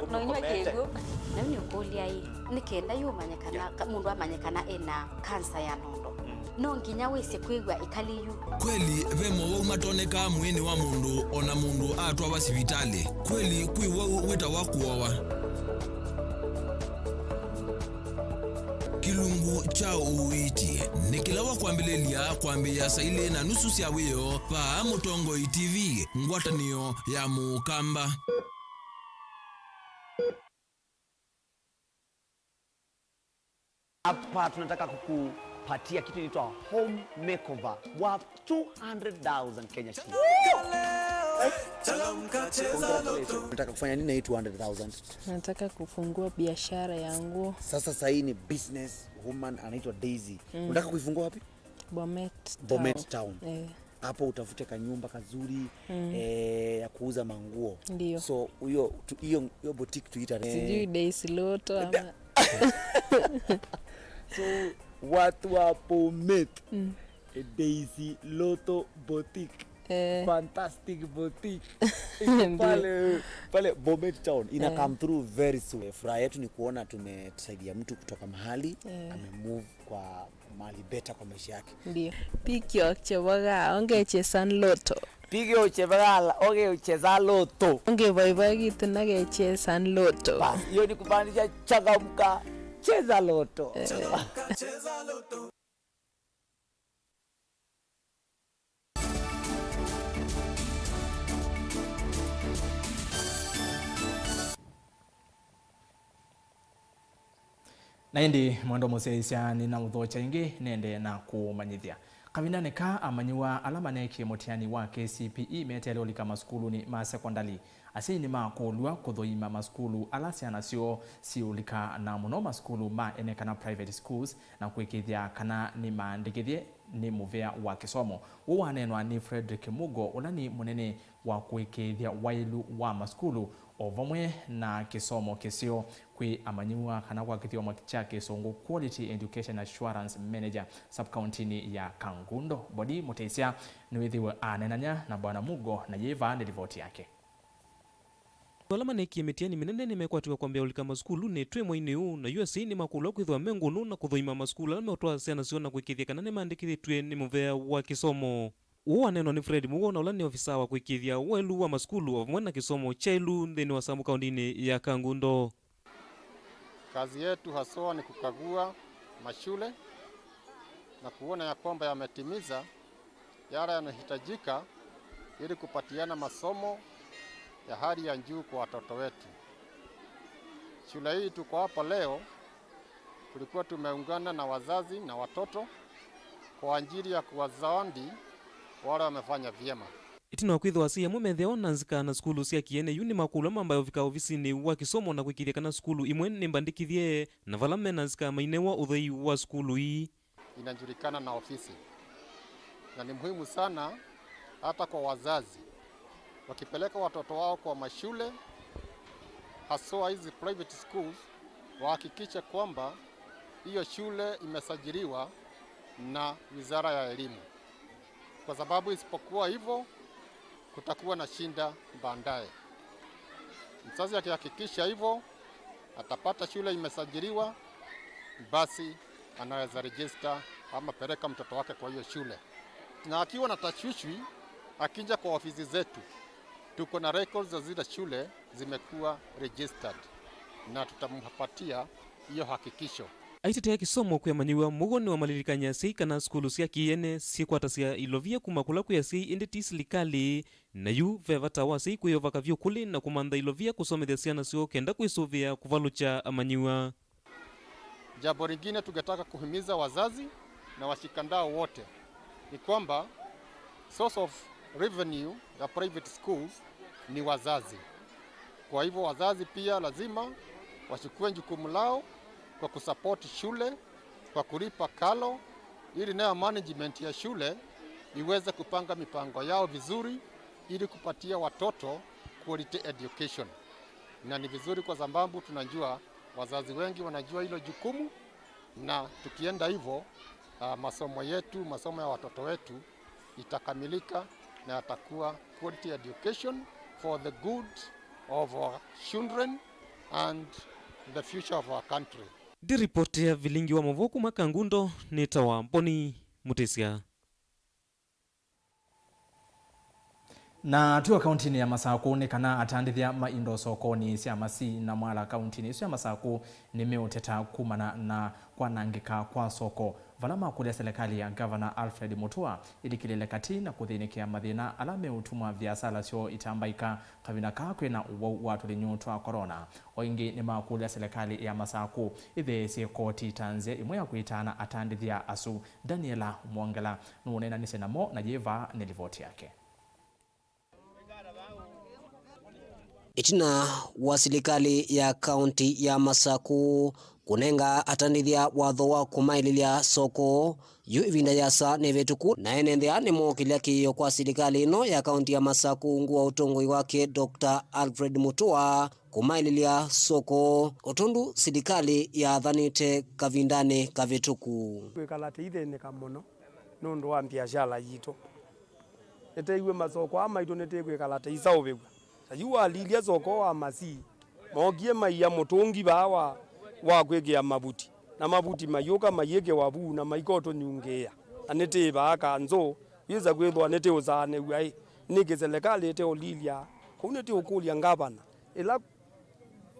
kũkomete. No inyuĩ kĩw'ũ. Na yu nĩũkũlya ĩ, nĩ kenda yu ũmanye kana, yeah, ka-, mũndũ amanye kana ena kansa ya nondo. Mm. No nginya wĩsĩ kwĩw'a ĩkalĩ yu. Kweli, ve mowau matonekaa mwĩĩnĩ wa mũndũ o na mũndũ atwawa sivitalĩ. Kweli, kwĩ wau wĩtawa kũowa. Kĩlungu kya ũiiti nĩ kĩla wa kwambĩlĩlya kwambĩĩa saa ilĩ na nusu sya wĩoo vaa Mũtongoi T V, ngwatanĩo ya Mũkamba. Hapa tunataka kukupatia kitu inaitwa home makeover worth two hundred thousand Kenya shillings. Congratulations. Unataka kufanya nini na hii two hundred thousand? Nataka kufungua biashara yangu. Sasa sahii ni business woman anaitwa Daisy. Mm. Unataka kuifungua wapi? Bomet Town. Bomet Town. Eh. Hapo utafute kanyumba kazuri, mm, eh, ya kuuza manguo. Ndio. So, hiyo tu-, hiyo, hiyo boutique tuita, eh, sijui Daisy Lotto ama. So, watu wa Bomet, mm, eh, Daisy Lotto Boutique. Eh. Fantastic Boutique. Ndio. Pale, pale Bomet Town. Ina, eh, come through very soon. Eh, furaha yetu ni kuona tumesaidia mtu kutoka mahali, eh, amemove kwa mahali better kwa maisha yake. Ndio. Pikyo chevaga, onge chesan loto. Pikyo chevaga, onge cheza loto. Onge vaivagi tena ke chesan loto. Bas, hiyo ni kumaanisha changamka, cheza loto. Eh. Na ĩndĩ, mwendwa mũsyaĩĩsya, nĩnaũthokya ĩngĩ nĩendee na kũũmanyĩthya. Kavindanĩ kaa, amanyĩw'a ala maneekie mũtiani wa K C P E meteele ũlika masukulunĩ ma sekondalĩ. Asyai nĩmakũlw'a kũthũima masukulu ala syana syoo siũlika, na mũno masukulu ma ene kana private schools, na kũĩkĩĩthya kana nĩmaandĩkĩthye nĩ mũvea wa kĩsomo. Ũũ waneenwa nĩ Frederick Mugo, ũla nĩ mũnene wa kũĩkĩĩthya waĩlu wa masukulu o vamwe na kĩsomo kĩseo kwĩ amanyĩw'a, kana kwa kĩthyomo kya Kĩsũngũ, Quality Education Assurance Manager, sub-kauntinĩ ya Kangundo. Boni Mũteisya nĩwĩthĩwe aneenany'a na Bwana Mugo, na yĩĩ vaa nĩ livoti yake. Ala maneekie mĩtiani mĩnene nĩmekwatiwa kwambĩĩa ũlika masukulunĩ twĩ mweinĩ ũũ, na yu asyai nĩmakũlw'a kwĩthĩwa me ngũlũ na kũthũima masukulu ala meũtwaa syana syoo na kũĩkĩĩthya kana nĩmaandĩkĩthĩtw'e nĩ mũvea wa kĩsomo. Ũũ waneenwa nĩ Fred Mugo, na ũla nĩ ovisaa wa kũĩkĩĩthya waĩlu wa masukulu o vamwe na kĩsomo kyaĩlu nthĩnĩ wa sub-kauntinĩ ya Kangundo. Kazi yetu haswa ni kukagua mashule na kuona ya kwamba yametimiza yale yanahitajika ili kupatiana masomo ya hali ya juu kwa watoto wetu. Shule hii tuko hapa leo, tulikuwa tumeungana na wazazi na watoto kwa ajili ya kuwazawadi wale wamefanya vyema. Ĩtina wa kwĩthĩwa asyai amwe methĩawa na nzika na sukulu sya kĩene, yu nĩmakũlw'a mambae ũvika ovisinĩ wa kĩsomo na kũĩkĩĩthya kana sukulu imwe nĩmbandĩkĩthye, na vala me na nzika mainewa ũthei wa sukulu ii. Inajulikana na ofisi, na ni muhimu sana hata kwa wazazi wakipeleka watoto wao kwa mashule, haswa hizi private schools, wahakikishe kwamba hiyo shule imesajiliwa na Wizara ya Elimu, kwa sababu isipokuwa hivyo kutakuwa na shida baadaye. Mzazi akihakikisha hivyo, atapata shule imesajiliwa, basi anaweza register ama peleka mtoto wake kwa hiyo shule. Na akiwa na tashwishwi, akija kwa ofisi zetu, tuko na records za zile shule zimekuwa registered, na tutampatia hiyo hakikisho. Aitetea kĩsomo kwĩ amanyĩw'a, Mugo nĩwamalilikany'a asyai kana sukulu sya kĩene syĩkwatasya ilovia kuma kũla kwĩ asyai ĩndĩ ti silikalĩ, na yu ve vata wa asyai kwĩyova kavyũ kũlĩ na kũmantha ilovia kũsomethya syana syoo kenda kwĩsũvĩa kũvalũkya amanyĩw'a. Jambo lingine tungetaka kuhimiza wazazi na washikadau wote ni kwamba source of revenue ya private schools ni wazazi. Kwa hivyo wazazi pia lazima wachukue jukumu lao kwa kusupport shule, kwa kulipa karo, ili nayo management ya shule iweze kupanga mipango yao vizuri ili kupatia watoto quality education. Na ni vizuri kwa sababu tunajua wazazi wengi wanajua hilo jukumu, na tukienda hivyo, ah, masomo yetu, masomo ya watoto wetu itakamilika na yatakuwa quality education for the good of our children and the future of our country. Ndiripotea vilingi wa mũvoo kuma Kangundo, nĩtawa Mboni Mũtĩsya. Na twĩo kauntinĩ ya Masakũ, nĩ kana atandĩthya ma indo sokonĩ sya Masii na Mwala kauntinĩ ĩsu ya Masakũ nĩmeũteta kumana na kwanangĩka kwa soko, vala makũlya silikalĩ ya Ngavana Alfred Mutua ĩlikĩlĩle katĩ na kũthĩnĩkĩa mathĩna ala meũtuma viasala syoo itambaĩka kavinda kaa kwĩna ũwau wa tũlinyũ twa corona. O ĩngĩ nĩmakũlya silikalĩ ya Masakũ ĩtheesye koti ta nzĩa ĩmwe ya kwĩtaana atandĩthya asu. Daniela Mwongela nũneenanisye namo, na yĩva nĩ livoti yake. Ĩtina wa silikalĩ ya kaunti ya Masakũ kũnenga atandĩthya watho wa kũmaĩlĩlya soko, yu ĩvinda yĩasa nĩvĩtũku, na ene nthĩ nĩmookĩlya kĩĩo kwa silikalĩ ĩno ya kaunti ya Masakũ ungu wa ũtongoi wake Doctor Alfred Mutua kũmaĩlĩlya soko, o tondũ silikalĩ yaathanĩte kavindanĩ kavĩtũku. Kwĩkala tũithĩnĩka mũno nũndũ wa mbiasala yitũ. Nĩtwĩw'e masoko aa maitũ nĩtwĩkwĩkala tũiseũvĩw'a. Ta yu walilya soko wa Masii, mookie maia mũtũngi vaa wa, wa kwĩkĩa mavuti, na mavuti mayũka mayĩkĩwa vu na maikotũnyungĩĩa, na nĩtwĩ vaa kanzũ, yĩsa kwĩthĩwa nĩtũũsaanĩw'a-ĩ, nĩkĩ silikalĩ ĩteũlilya? Kũu nĩtũũkũlya ngavana, ĩla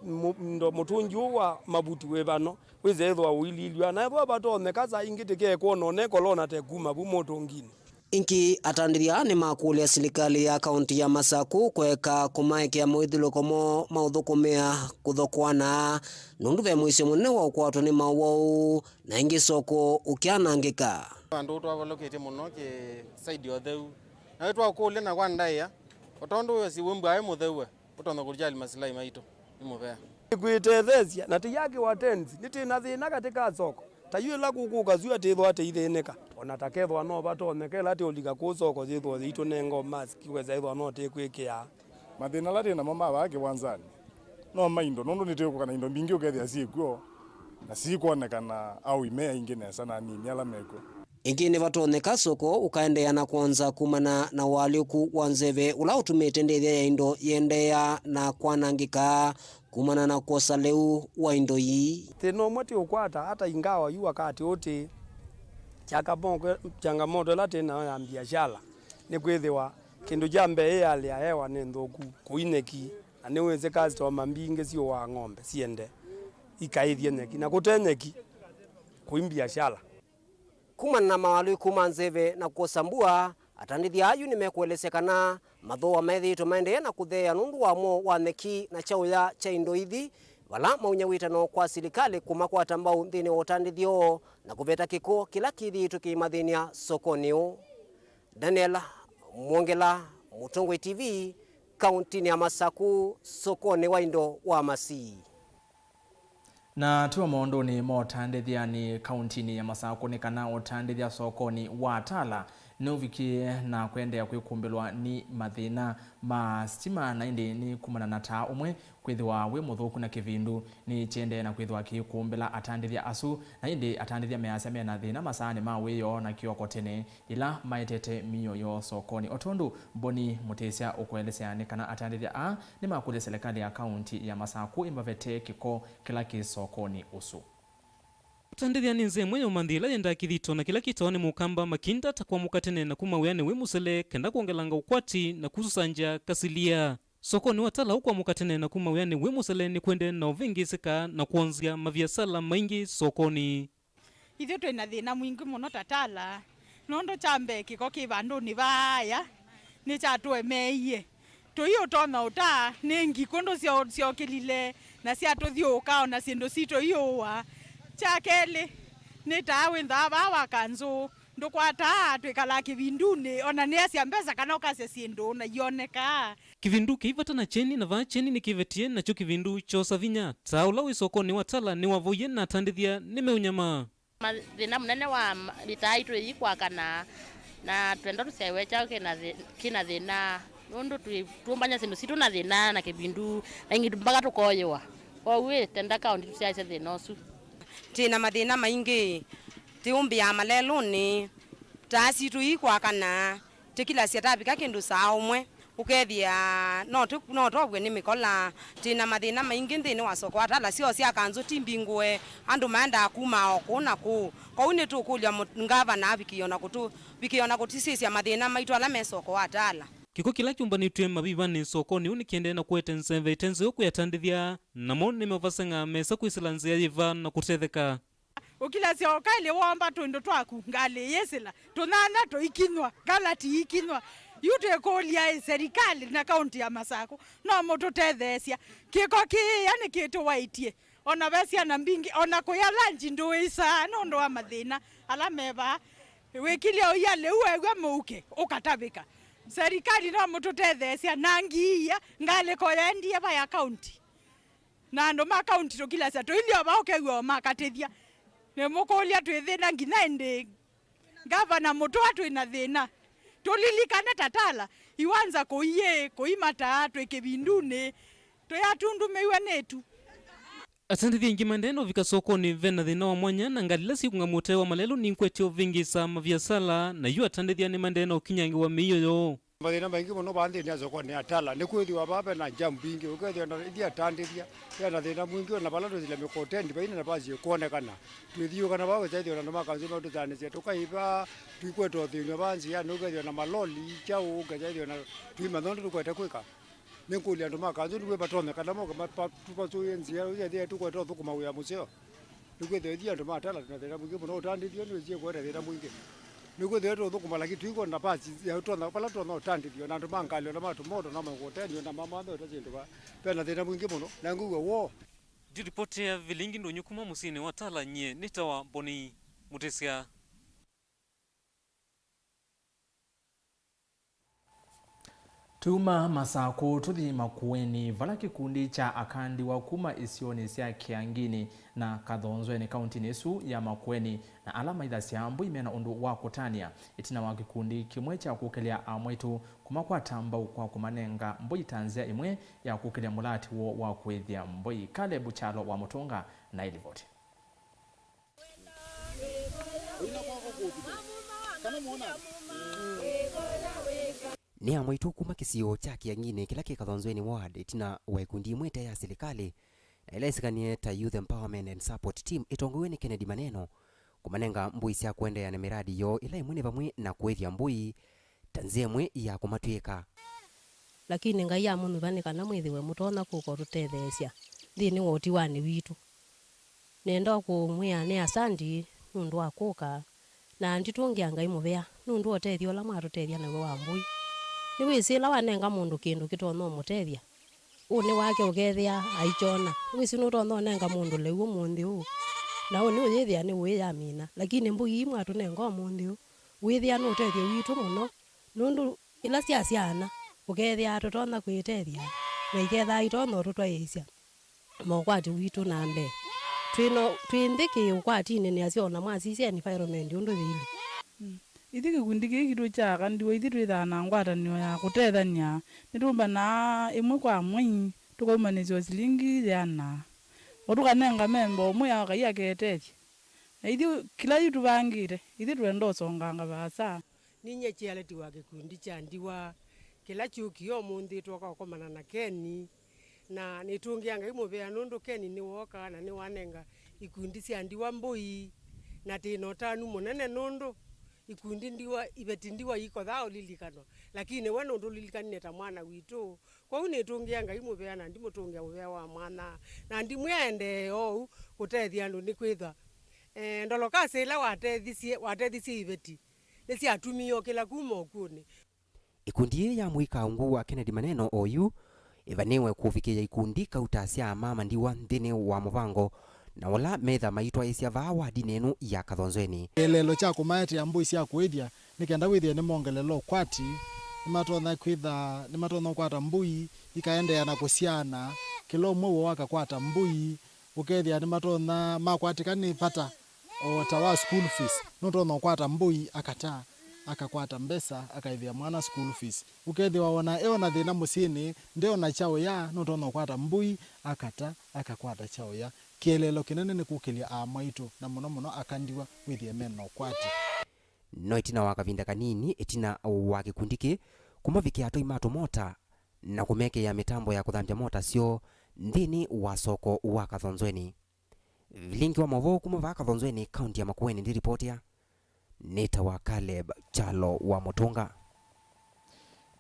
mũ-, ndo-, mũtũngi ũũ wa mavuti wĩ vano wĩse ĩthwa ũililw'a, na ethwa vatonyeka saa ingĩ tũkekwona o na ĩkolona te kuma vu mũtũnginĩ. Ĩngĩ, atandĩthya nĩmakũlya silikalĩ ya kaunti ya Masakũ kũeka kũmaekea moithyũlũko moo ma ũthũkũmĩa kũthokoana, nũndũ ve mũisyo mũnene wa ũkwatwa nĩ maũwau, na ĩngĩ soko ũkyanangĩka. Andũ twavalũkĩtye mũno kĩ side ya ũtheu, na wĩtwaũkũlya na kwa ndaĩa, o tondũ wĩsĩ wĩmbwa aĩ mũtheu we. Ũtonya kũjali masilahi maitũ nĩ mũvea. Kwĩtetheesya na tũyakĩwa tents, nĩtwĩ na thĩna katĩ ka soko. Ta yu ĩla kũkũka syũa twĩthwa tũithĩnĩka. O na ta kethwa no vatonyeka ĩla tũũlika kũu soko yĩthwa yĩitũnenga o mask, wesa ĩthwa no tũkwĩkĩa. Mathĩna ala twĩ namo ma vaa kĩwanzanĩ no ma indo, nũndũ nĩtwĩkũka na indo mbingĩ ũkethĩa syĩ kw'o na sikwonekana aui me aingĩ nesa na anini ala mekw'o. Ĩngĩ nĩvatonyeka soko ũkaendeea na kwonza kumana na ũalyũku wa nzeve ũla ũtumĩte ndĩthya ya indo yĩendeea na kwanangĩka kumana na kwosa lĩu wa indo ii. Thĩna ũmwe tũũkwata ata ingawa yu wakati ũũ tĩ changamoto, changamoto ĩla twĩ nayo ya mbiasala nĩ kwĩthĩwa kĩndũ kya mbee ĩyalĩ ya hewa nĩ nthũku, kũi nyeki, na nĩwĩsĩ customer mbingĩ siũaa ng'ombe siende ikaĩthye nyeki, na kũte nyeki kũi mbiasala. Kumana na maũalyũku ma nzeve na kwosa mbua, atandĩthya ayu nĩmekũelesya kana mathooa methĩĩtwe maendeea na kũtheea nũndũ wa mwoo wa nyeki na kyaũya kya indo ithi, vala maunya wĩtano kwa silikalĩ kũmakwata mbau nthĩnĩ wa ũtandĩthyo na kũveta kĩko kĩla kĩthĩĩtwe kĩimathĩny'a sokonĩ ũũ. Daniel Mwongela, Mũtongoi T V, kauntinĩ ya Masakũ, sokonĩ wa indo wa Masii. Na twĩ o maũndũnĩ ma ũtandĩthya, nĩ kauntinĩ ya Masakũ nĩ kana ũtandĩthya sokonĩ wa Tala Nĩũvikie na kũendeea kwĩkumbĩlwa nĩ mathĩna ma sitima, na ĩndĩ nĩ kumana na taa ũmwe kwĩthĩwa wĩ mũthũku na kĩvindu nĩkĩendee na kwĩthĩwa kĩikumbĩla atandĩthya asu. Na ĩndĩ atandĩthya measya mena thĩna masaanĩ ma wĩoo na kĩoko tene yĩla maetete mĩio yoo sokonĩ. O tondũ Boni Mũtĩsya ũkũelesya nĩ kana atandĩthya aa nĩmakũlya silikalĩ ya kaunti ya Masakũ ĩmavetee kĩko kĩla kĩ sokonĩ ũsu. Ũtandĩthya nĩ nzĩa ĩmwe ya ũmanthi ĩla yendaa kĩthito, na kĩla kĩtawa nĩ mũkamba makinda ta kwamũka tene na kuma wĩanĩ wĩ mũsele kenda kwongelanga ũkwati na kususanzya kasilia. Sokonĩ wa Tala ũkwamũka tene na kuma wĩanĩ wĩ mũsele nĩ kwendee na ũvĩngĩsĩka na kwonzya maviasala maingĩ sokonĩ. Ithyĩ twĩ na thĩna mwingĩ mũno ta Tala, nũndũ kya mbee kĩko kĩ vandũnĩ vaaya nĩkyatũemeeie. Tũi ũtonya ũtaa nĩ ngi kũndũ syo-, syokĩlile na syatũthyũũka, o na syĩndũ sitũ iũũa. Kya kelĩ, nĩ taa wĩnthaa vaa wa kanzũ, ndũkwataa, twĩkalaa kĩvindunĩ, o na nĩasya mbesa kana ũkasya syĩndũ na ionekaa. Kĩvindu kĩi vata na kyeni, na vaa kyeni nĩkĩvetie, nakyo kĩvindu kyoosa vinya. Taa ũla wĩ sokonĩ wa Tala nĩwavoie na atandĩthya nĩmeũnyamaa. Mathĩna mũnene wa ma-, ĩtaa itũ ĩi kwakana, na twenda tũsyaĩwe kyaũ kĩna thĩ-, kĩna thĩna, nũndũ twĩ-, tũmbany'a syĩndũ sitũ na thĩna na kĩvindu, na ingĩ mpaka tũkoyĩwa. Kwoou ĩ, tenda kaũnti tũsyaĩĩsye thĩna ũsu. Twĩ na mathĩna maingĩ, tĩũmbĩaa malelũnĩ, taa sitũ ii kwakana, tĩkilasya tavika kĩndũ saa ũmwe, ũkethĩa no tũ-, no tovw'e nĩ mĩkola. Twĩ na mathĩna maingĩ nthĩnĩ wa soko wa Tala, syoo sya kanzũ ti mbingũe, andũ maendaa kuma o kũu na kũu. Kwoou nĩtũkũlya mũ-, ngavana avikĩe o na kũtũ-, vikĩe o na kũtũsisya mathĩna maitũ ala me soko wa Tala. Kĩko kĩla kyũmbanĩtw'e mavivanĩ sokonĩ ũũ nĩkĩendee na kũete nzeve ĩte nzeo kwĩ atandĩthya, namo nĩmavaseng'aa mesa kwĩsĩla nzĩa yĩva na kũtetheka. Ũkilasya ũkaĩlye womba twĩndũ twaku, ngalĩ yĩsĩla, tũnyanya tũikinywa, kalati ikinywa. Yu twĩkũlya ĩ, serikali na kaunti ya Masakũ no mũtũtetheesya? Kĩko kĩĩa nĩkĩtũwaĩtye. O na ve syana mbingĩ, o na kũya lanji ndũĩsaa nũndũ wa mathĩna ala me vaa. Wĩkilye ũia lĩu weew'a mũuke, ũkatavĩka. Serikali no mũtũtetheesya na ngiia, ngalĩko yaendie va ya kaunti. Na andũ ma kaunti tũkilasya tũilyĩ o vaa ũkew'a o makatĩthya. Nĩmũkũlya twĩthĩna nginya ĩndĩĩ? Ngavana mũtũa twĩ na thĩna. Tũlilikane ta Tala, iwanza kũiĩ, kũimataa, twĩ kĩvindunĩ, twĩatundumĩw'e nĩ ĩtu. Atandĩthya aingĩ maendee na ũvika sokonĩ ve na thĩna wa mwanya, na ngalĩ ila syĩkũng'a mũtee wa malelũ nikwetye ũvĩngĩsa maviasala, na yu atandĩthya nĩmaendee na ũkinyangĩwa mĩio yoo. Mathĩna maingĩ mũno vaa nthĩnĩ ya sokonĩ ya Tala nĩ kwĩthĩwa vaa ve na jam mbingĩ, ũkethĩa na ithyĩ atandĩthya ve na thĩna mwingĩ, o na vala twĩsĩle mĩkoteni vai na navasi ĩkwonekana. Twĩthiũũkana vaa ũkethĩa na andũ ma kanzũ matũtanĩsya, tũkaĩva, tũikweta ũthĩny'o vaa nzĩanĩ, ũkethĩa na maloli, kyaũ, ũkethĩa na tũimanya ũndũ tũkwete kwĩka. Nĩngũlya andũ ma kanzũ nĩw'o vatonyekana moke ma-, pa-, tũvasũĩe nzĩa ĩla yĩthĩe tũkwete ũthũkũma wĩa mũseo. Nĩkwĩthĩwa ithyĩ andũ ma Tala twĩ na thĩna mwingĩ mũno, ũtandĩthyo nĩwĩsie kũete thĩna mwingĩ. Nĩkwĩthĩwa tũũthũkũma, lakini tũikwona nafasi ya ũtonya, vala tũtonya ũtandĩthyo na andũ ma ngalĩ, o na ma tũmoto, na ma ngũteni, o na ma matho, ũtasye ndũ va, ve na thĩna mwingĩ mũno, na ngwĩw'a woo. Ndilipotĩa vilingi ndũnyũ kuma mũsyĩnĩ wa Tala, nyie nĩtawa Mboni Mũtĩsya. Tuma Masakũ tũthi Makueni, vala kĩkundi kya akandiwa kuma isionĩ sya Kĩangini na Kathonzweni kauntinĩ ĩsu ya Makueni, na ala maithasya mbũi mena ũndũ wa kũtanĩa ĩtina wa kĩkundi kĩmwe kya kũkĩlya amwaitũ kũmakwata mbau kwa kũmanenga mbũi ta nzĩa ĩmwe ya kũkĩlya mũlaati woo wa kũĩthya mbũi. Caleb Kyalo wa Mũtũnga na ĩlivoti. Nĩ amwaitũ kuma kĩsio kya Kĩang'inĩ kĩla kĩ Kathonzweni Ward, ĩtina wa ikundi imwe ite ya silikalĩ na ila ĩsikanie ta Youth Empowerment and Support Team ĩtongoew'e nĩ Kennedy Maneno, kũmanenga mbũi sya kũendeea na mĩradi yoo, ila imwe nĩ vamwe na kũĩthya mbũi ta nzĩa ĩmwe ya kũmatw'ĩka. Lakini Ngai amũnyuva nĩ kana mwĩthĩwe mũtonya kũka ũtũtetheesya nthĩnĩ wa ũtiwanĩ witũ. Nenda o kũmwĩa nĩ asanti nũndũ wa kũka, na nditũngĩa Ngai mũvea nũndũ wa ũtethyo ũla mwatũtethya naw'o wa mbũi. Nĩwĩsĩ ĩla wanenga mũndũ kĩndũ kĩtonya ũmũtethya, ũnĩ wake ũkethĩa aikyona. Wĩsĩ nũtonya ũnenga mũndũ lĩu ũmũnthĩ ũũ, na ũnĩ ũyĩthĩa nĩũĩyamina, lakini mbũi ii mwatũnenga ũmũnthĩ ũũ wĩthĩa nĩ ũtethyo witũ mũno, nũndũ ila syasyaana, ũkethĩa tũtonya kwĩtethya, na ikethaa itonya ũtũtwaĩĩsya na ũkwati witũ na mbee. Twĩ no, twĩ nthĩ kĩ ũkwatinĩ nĩasyo, ona mwasisya environment ũndũ yĩilyĩ. Mm. Ithyĩ kĩkundi kĩĩ kitũ kya Akandiwa, ithyĩ twĩthaa na ngwatanĩo ya kũtethany'a. Nĩtũmbanaa ĩmwe kwa mwei, tũkaumanĩsya o silingi yĩana. O tũkanenga memba ũmwe akai aketethye. Na ithyĩ kĩla yu tũvangĩte, ithyĩ twenda ũsonganga vaasa. Ninyie chairlady wa kĩkundi kya Ndiwa kĩla kyũkie ũmũnthĩ twoka ũkomana na Keni, na nĩtũngĩa Ngai mũvea nũndũ Keni nĩwooka na nĩwanenga ikundi sya Ndiwa mbũi, na tĩ na ũtanu mũnene nũndũ ikundi Ndiwa, iveti Ndiwa ikothaa ũlilikanwa, lakini we nũtũlilikanile ta mwana witũ. Kwoou nĩtũngĩa Ngai mũvea na ndimũtũngĩa mũvea wa mwanya, na ndimwĩa endee oou kũtethya andũ nĩkwĩthwa, eh, Ndolokasi ĩla watethisye, watethisye iveti nĩsyatumie ũkĩla kuma ũkw'ũnĩ. Ikundi yĩĩ ya mũika ungu wa Kennedy Maneno oyu ĩvanĩwe kũvikĩĩa ikundi kauta sya Mama Ndiwa nthĩnĩ wa mũvango na ũla metha maitwaĩĩsya vaa wadinĩ ĩno ya Kathonzweni. Kĩeleelo kya kũmaetea mbũi sya kũĩthya nĩ kenda wĩthĩe nĩmongelela ũkwati, nĩmatonya kwĩtha, nĩmatonya ũkwata mbũi, ikaendeea na kũsyaana, kĩla ũmwe woo akakwata mbũi, ũkethĩa nĩmatonya makwatĩka nĩ vata o ta wa school fees, nũtonya ũkwata mbũi akata, akakwata mbesa, akaĩvĩa mwana school fees. Ũkethĩwa ona e ona thĩna mũsyĩnĩ, nde ona kya ũya, nũtonya ũkwata mbũi akata, akakwata kya ũya. Kĩeleelo kĩnene nĩ kũkĩlya aamwaitũ, na mũno mũno Akandiwa, wĩthĩe me na ũkwati. No ĩtina wa kavinda kanini ĩtina wa kĩkundi kĩĩ kũmavikĩa atwai ma tũmota na kũmekĩĩa mĩtambo ya kũthambya mota syoo nthĩnĩ wa soko wa Kathonzweni. Vilingi wa maũvoo kuma vaa Kathonzweni, kaunti ya Makueni, ndĩripotĩa nĩtawa Caleb Kyalo wa Mũtũnga.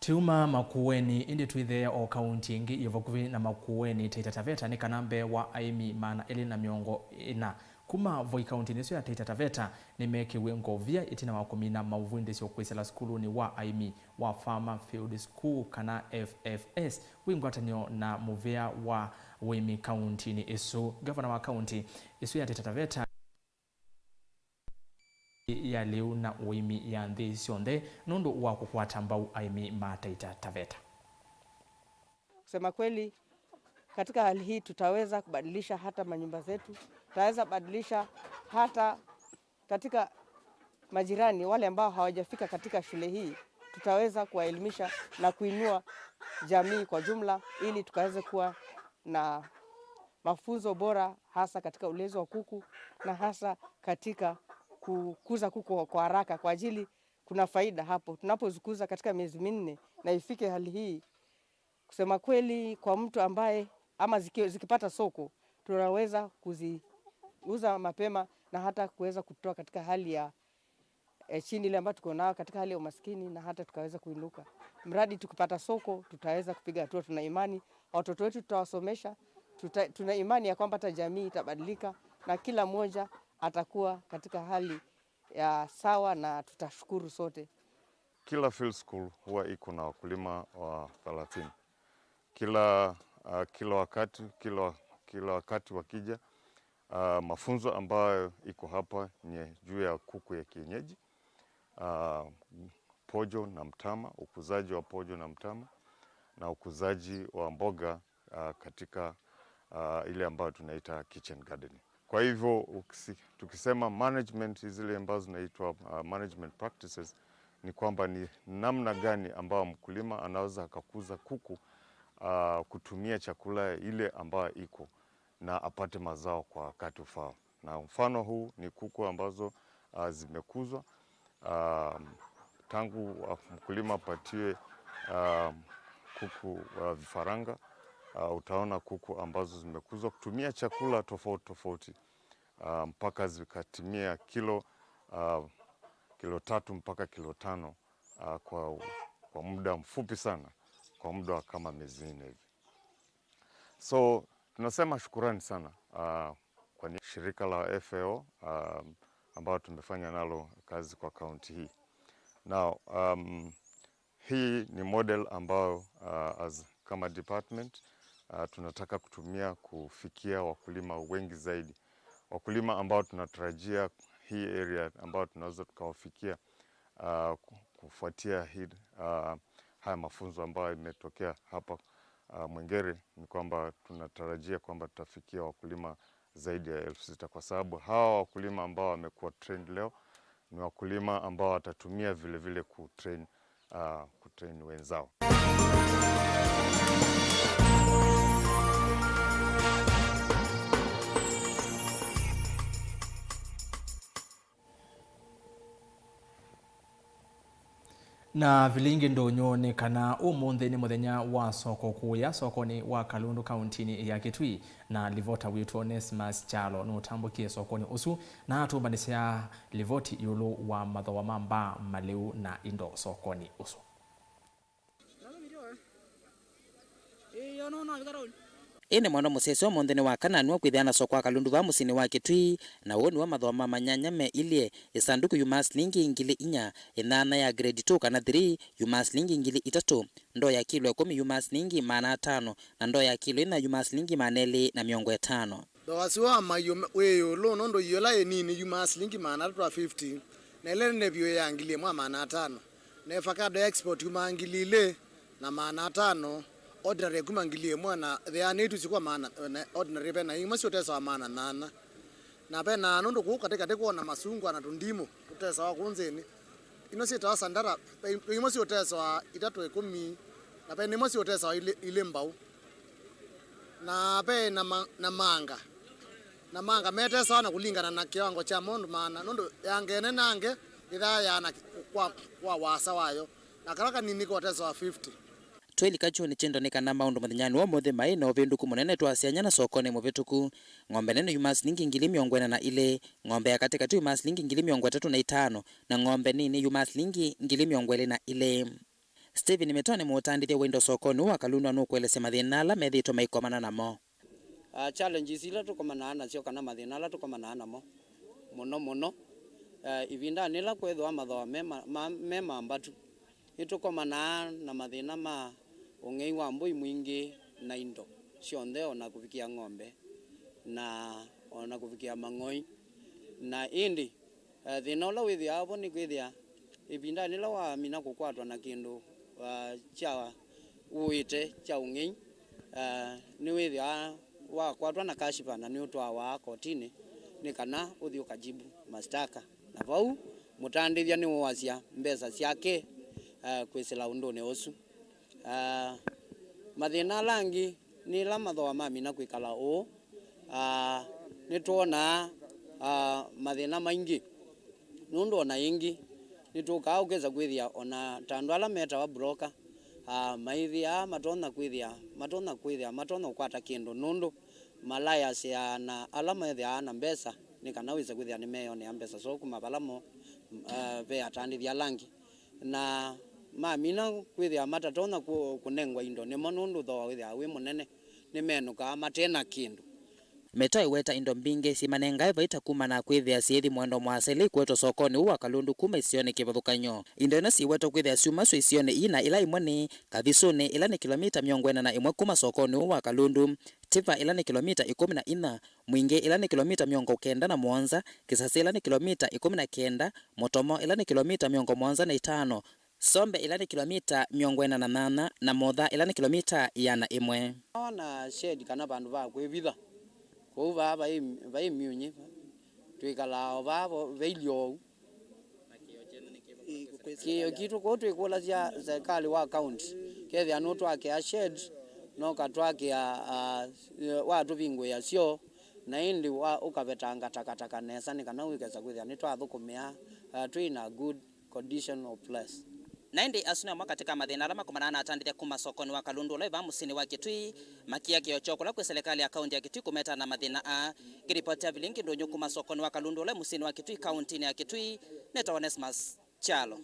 Tuma Makueni, ĩndĩ twĩtheea o kaunti ĩngĩ yĩ vakuvĩ na Makueni, Taita Taveta, nĩ kana mbee wa aĩmi maana elĩ na mĩongo ĩna kuma Voi kauntinĩ ĩsu ya Taita Taveta nĩmekĩwe ngovia ĩtina wa kũmina maũvundĩsyo kwĩsĩla sukulunĩ wa aĩmi wa Farmer Field School, kana F F S, wĩ ngwatanĩo na mũvĩa wa ũĩmi kauntinĩ ĩsu. Ngavana wa kaunti ĩsu ya Taita Taveta ya lĩu na ũĩmi ya nthĩ syonthe nũndũ wa kũkwata mbau aĩmi ma Taita Taveta. Kusema kweli, katika hali hii tutaweza kubadilisha hata manyumba zetu, tutaweza badilisha hata katika majirani wale ambao hawajafika katika shule hii, tutaweza kuwaelimisha na kuinua jamii kwa jumla, ili tukaweze kuwa na mafunzo bora, hasa katika ulezi wa kuku na hasa katika kukuza kuku kwa haraka, kwa ajili kuna faida hapo. Tunapozikuza katika miezi minne na ifike hali hii, kusema kweli, kwa mtu ambaye, ama ziki-, zikipata soko, tunaweza kuziuza mapema na hata kuweza kutoa katika hali ya, eh, chini ile ambayo tuko nayo, katika hali ya umaskini, na hata tukaweza kuinuka. Mradi tukipata soko, tutaweza kupiga hatua. Tuna imani watoto wetu tutawasomesha, tuta-, tuna imani ya kwamba hata jamii itabadilika na kila mmoja atakuwa katika hali ya sawa, na tutashukuru sote. Kila field school huwa iko na wakulima wa thelathini. Kila, ah, kila wakati, kila, kila wakati wakija, ah, mafunzo ambayo iko hapa ni juu ya kuku ya kienyeji, ah, pojo na mtama, ukuzaji wa pojo na mtama, na ukuzaji wa mboga, ah, katika, ah, ile ambayo tunaita kitchen gardening. Kwa hivyo, ukisi-, tukisema management, zile ambazo zinaitwa, ah, management practices, ni kwamba ni namna gani ambayo mkulima anaweza akakuza kuku, ah, kutumia chakula ile ambayo iko na apate mazao kwa wakati ufao. Na mfano huu ni kuku ambazo, ah, zimekuzwa, ah, tangu, ah, mkulima apatiwe, ah, kuku wa vifaranga, ah, utaona kuku ambazo zimekuzwa kutumia chakula tofauti tofauti, ah, mpaka zikatimia kilo, ah, kilo tatu mpaka kilo tano, ah, kwa, kwa muda mfupi sana, kwa muda wa kama miezi nne hivi. So, tunasema shukurani sana, ah, kwa ni-, shirika la F A O, ah, ambao tumefanya nalo kazi kwa kaunti hii. Now, um, hii ni model ambayo, ah, as kama department, ah, tunataka kutumia kufikia wakulima wengi zaidi. Wakulima ambao tunatarajia hii area ambao tunaweza tukawafikia, ah, ku-, kufuatia hii, ah, haya mafunzo ambayo imetokea hapa, ah, Mwengere, ni kwamba tunatarajia kwamba tutafikia wakulima zaidi ya elfu sita, kwa sababu hawa wakulima ambao wamekuwa trained leo, Ni wakulima ambao watatumia vile vile kutrain, uh, kutrain wenzao. Na vilingi ndũnyũ nĩ kana ũmũnthĩ nĩ mũthenya wa soko kũũya sokonĩ wa Kalundu kauntinĩ ya Kitui, na livota witũ Onesmus Kyalo nũtambũkie sokonĩ ũsu na atũmbanĩsya livoti ĩũlũ wa mathooa ma mbaa, malĩu na indo sokonĩ ũsu. Ĩndĩ mwana mũsyaĩĩsya ũmũnthĩ nĩ wakananw'a kwĩthĩa na soko wa Kalundu vaa mũsyĩnĩ wa Kitui, na ũũ nĩw'o mathooa ma manyanya me ilye. Ĩsandũkũ yumaa silingi ngili inya, ĩnyaanya ya grade two kana three yumaa silingi ngili itatũ, ndoo ya kilo ĩkũmi yumaa silingi maana atano, na ndoo ya kilo inya yumaa silingi maana elĩ na mĩongo ĩtano. Thooa ũsu wa maiũ wĩ ĩũlũ nũndũ iũla ĩnini yumaa silingi maana atatũ na fifty, na ĩla ĩnene vyũ ya ngili ĩmwe na maana atano. Na avocado ya export yumaa ngili ilĩ na maana atano, ordinary kuma ngili ĩmwe, na thĩanĩĩtu syĩkwa maana, na ordinary ve na imwe syũtesawa maana nyanya. Na ve na nũndũ kũu katĩkatĩ kwona masungwa na tũndimũ tũtesawa kũu nthĩnĩ. Ino syĩtawa sandara, ve, ve imwe syũtesawa itatũ ĩkũmi, na ve na imwe syũtesawa ilĩ, ilĩ mbau. Na ve na ma-, na manga. Na manga metesawa na kũlingana na kĩwango kya maũndũ maana, nũndũ ya ngeene na nge ĩthaa yaana kwa, kwa wasa wayo, na kala kanini kotesawa fifty. Twĩlika kyũnĩ kyĩ ndo nĩ kana maũndũ mũthenyanĩ wa ũmũnthĩ maĩ na ũvĩndũku mũnene twasyany'a na sokonĩ mũvĩtũku. Ng'ombe nene yumaa silingi ngili mĩongo ĩna na ilĩ, ng'ombe ya katĩkatĩ yumaa silingi ngili mĩongo ĩtatũ na itano, na ng'ombe nini yumaa silingi ngili mĩongo ĩlĩ na ilĩ. Stephen Mĩtwa nĩ mũtandĩthya wa indo sokonĩ ũũ wa Kalundu na nũkũelesya mathĩna ala methĩĩtwe maikomana namo. Ah, challenges ila tũkomanaa nasyo kana mathĩna ala tũkomanaa namo mũno mũno, eh, ĩvindanĩ ĩla kwĩthĩwa mathooa me ma-, ma-, me mambatu, nĩtũkomanaa na mathĩna ma ũng'ei wa mbũi mwingĩ na indo syonthe, o na kũvikĩa ng'ombe na o na kũvikĩa mang'oi. Na ĩndĩ Eh, thĩna ũla wĩthĩawa vo nĩ kwĩthĩa ĩvindanĩ yĩla wamina kũkwatwa na kĩndũ, ah, kya ũĩte kya ũng'ei, ah, nĩwĩthĩawa wakwatwa na kashifa na nĩũtwawa kotinĩ nĩ kana ũthi ũkajibu mashtaka. Na vau mũtandĩthya nĩwũasya mbesa syake, ah, kwĩsĩla ũndũnĩ ũsu. Ah, mathĩna ala angĩ nĩ ĩla mathooa mamina kwĩkala ũũ, ah, nĩtwonaa, ah, mathĩna maingĩ, nũndũ o na ĩngĩ nĩtũkaa ũkesa kwĩthĩa o na ta andũ ala metawa broker, ah, maĩthĩaa matonya kwĩthĩa, matonya kwĩthĩa, matonya ũkwata kĩndũ nũndũ malayasĩaa na ala methĩaa na mbesa nĩ kana wĩse kwĩthĩa nĩmeyonea mbesa syoo kuma vala mo, ah, ve atandĩthya ala angĩ. Na mamina kwĩthĩa matatonya kũ-, kũnengwa indo nĩmo, nũndũ thooa wĩthĩawa wĩ mũnene, nĩmenũkaa mate na kĩndũ. Mĩtwa ĩweta indo mbingĩ syĩmanengae vaita kumana na kwĩthĩa syĩthi mũendo mũasa ila ikwetwe sokonĩ ũũ wa Kalundu kuma isionĩ kĩvathũkany'o. Indo ino syĩwetwa kwĩthĩa syuma syo isionĩ ii na ila imwe nĩ Kavisũnĩ, ĩla nĩ kĩlomita mĩongo ĩna na ĩmwe kuma sokonĩ ũũ wa Kalundu, Tiva, ĩla nĩ kĩlomita ĩkũmi na inya, Mwingĩ, ĩla nĩ kĩlomita mĩongo kenda na mũonza, Kĩsasĩ, ĩla nĩ kĩlomita ĩkũmi na kenda, Mũtomo, ĩla nĩ kĩlomita mĩongo mũonza na itano, Sombe, ĩla nĩ kĩlomita mĩongo ĩna na nyanya, na Motha, ĩla nĩ kĩlomita ĩana ĩmwe. Ona shed kana vandũ va kwĩvitha. Kwoou vaa vai, vai myunyi, twĩkalaa o vaa vo, vailyĩ oou. Kĩĩo kitũ kũu twĩkũlasya serikali wa county, kethĩa nũtwakĩa shed, na ũkatwakĩa, ah, watũvingũĩa syoo, na ĩndĩ wa, ũkavetanga takataka nesa nĩ kana wĩkesa kwĩthĩa nĩtwathũkũmĩa, ah, twĩ in a good condition or place. Na ĩndĩ asu nĩ amwe katĩ ka mathĩna ala makomanaa na atandĩthya kuma sokonĩ wa Kalundu ũla wĩ vaa mũsyĩnĩ wa Kitui, makĩa kĩĩo kyoo kũla kwĩ selekalĩ ya kaunti ya Kitui kũmeta na mathĩna aa. Ngĩripotĩa vilingi ndũnyũ kuma sokonĩ wa Kalundu ũla wĩ mũsyĩnĩ wa Kitui, kauntinĩ ya Kitui, nĩtawa Onesmus Kyalo.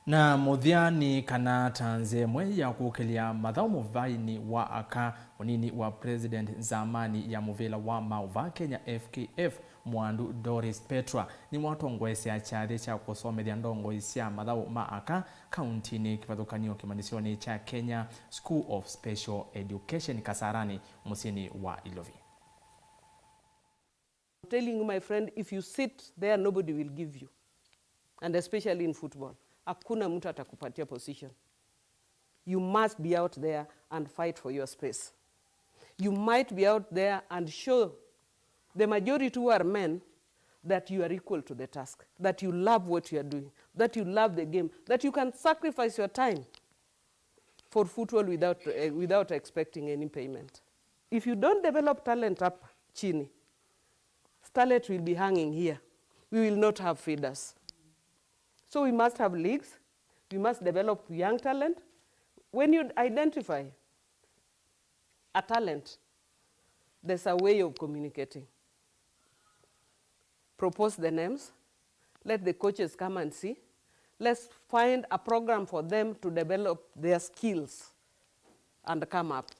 Na mũthya nĩ kana ta nzĩa ĩmwe ya kũkĩlya mathaũ mũvainĩ wa aka, mũnini wa President nzamani ya mũvĩla wa maũvaa Kenya F K F, Mwandu Doris Petra, nĩwatongoesya kyathĩ kya kũsomethya ndongoi sya mathaũ ma aka kauntinĩ kĩvathũkany'o kĩmanyĩsyonĩ kya Kenya School of Special Education Kasarani, mũsyĩnĩ wa Ilovi. Telling you, my friend, if you sit there, nobody will give you. And especially in football, hakuna mtu atakupatia position. You must be out there and fight for your space. You might be out there and show the majority who are men that you are equal to the task, that you love what you are doing, that you love the game, that you can sacrifice your time for football without, uh, without expecting any payment. If you don't develop talent up chini, starlet will be hanging here. We will not have feeders. So we must have leagues. We must develop young talent. When you identify a talent, there's a way of communicating. Propose the names. Let the coaches come and see. Let's find a program for them to develop their skills and come up.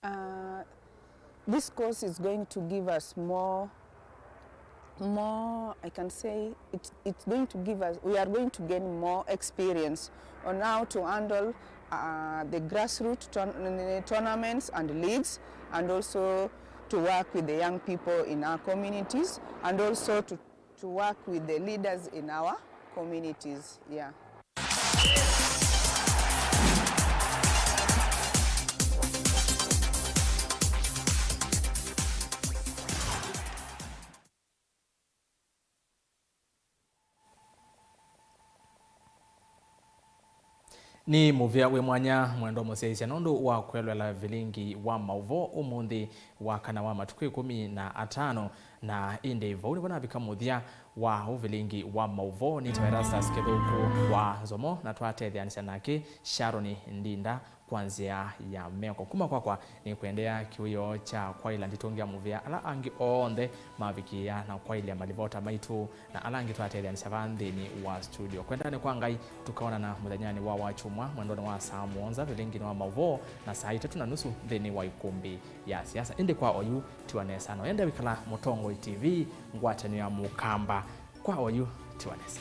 Uh, this course is going to give us more, more, I can say, it, it's going to give us, we are going to gain more experience on how to handle uh, the grassroots tournaments and leagues, and also to work with the young people in our communities, and also to, to work with the leaders in our communities. Yeah. Nĩ mũvea wĩ mwanya, mwendwa mũsyaĩĩsya, nũndũ wa kwelwela vilingi wa maũvoo ũmũnthĩ wa kana wa matukũ ĩkũmi na atano. Na ĩndĩ vau nĩvo navika mũthya wa ũvilingi wa maũvoo. Nĩtawa Erastus Kĩthũku wa Nzomo, na twatetheanĩsya nake Sharon Ndinda kwa nzĩa ya meko. Kuma kwakwa, nĩkwendea kĩwĩoo kya kwaĩla nditũngĩa mũvea ala angĩ onthe mavikĩĩa na kwaĩlya malivota maitũ na ala angĩ twatetheanĩsya vaa nthĩnĩ wa studio. Kwendanĩ kwa Ngai, tũkaonana mũthenyanĩ wa Wakyumwa mwendonĩ wa saa mũonza vilinginĩ wa maũvoo na saa itatũ na nusu nthĩnĩ wa ĩkũmbĩ ya siasa. Ĩndĩ kwa oyu, tiwa nesa. Na ũyende wĩkala Mũtongoi T V, ngwatanĩo ya Mũkamba. Kwa oyu, tiwa nesa.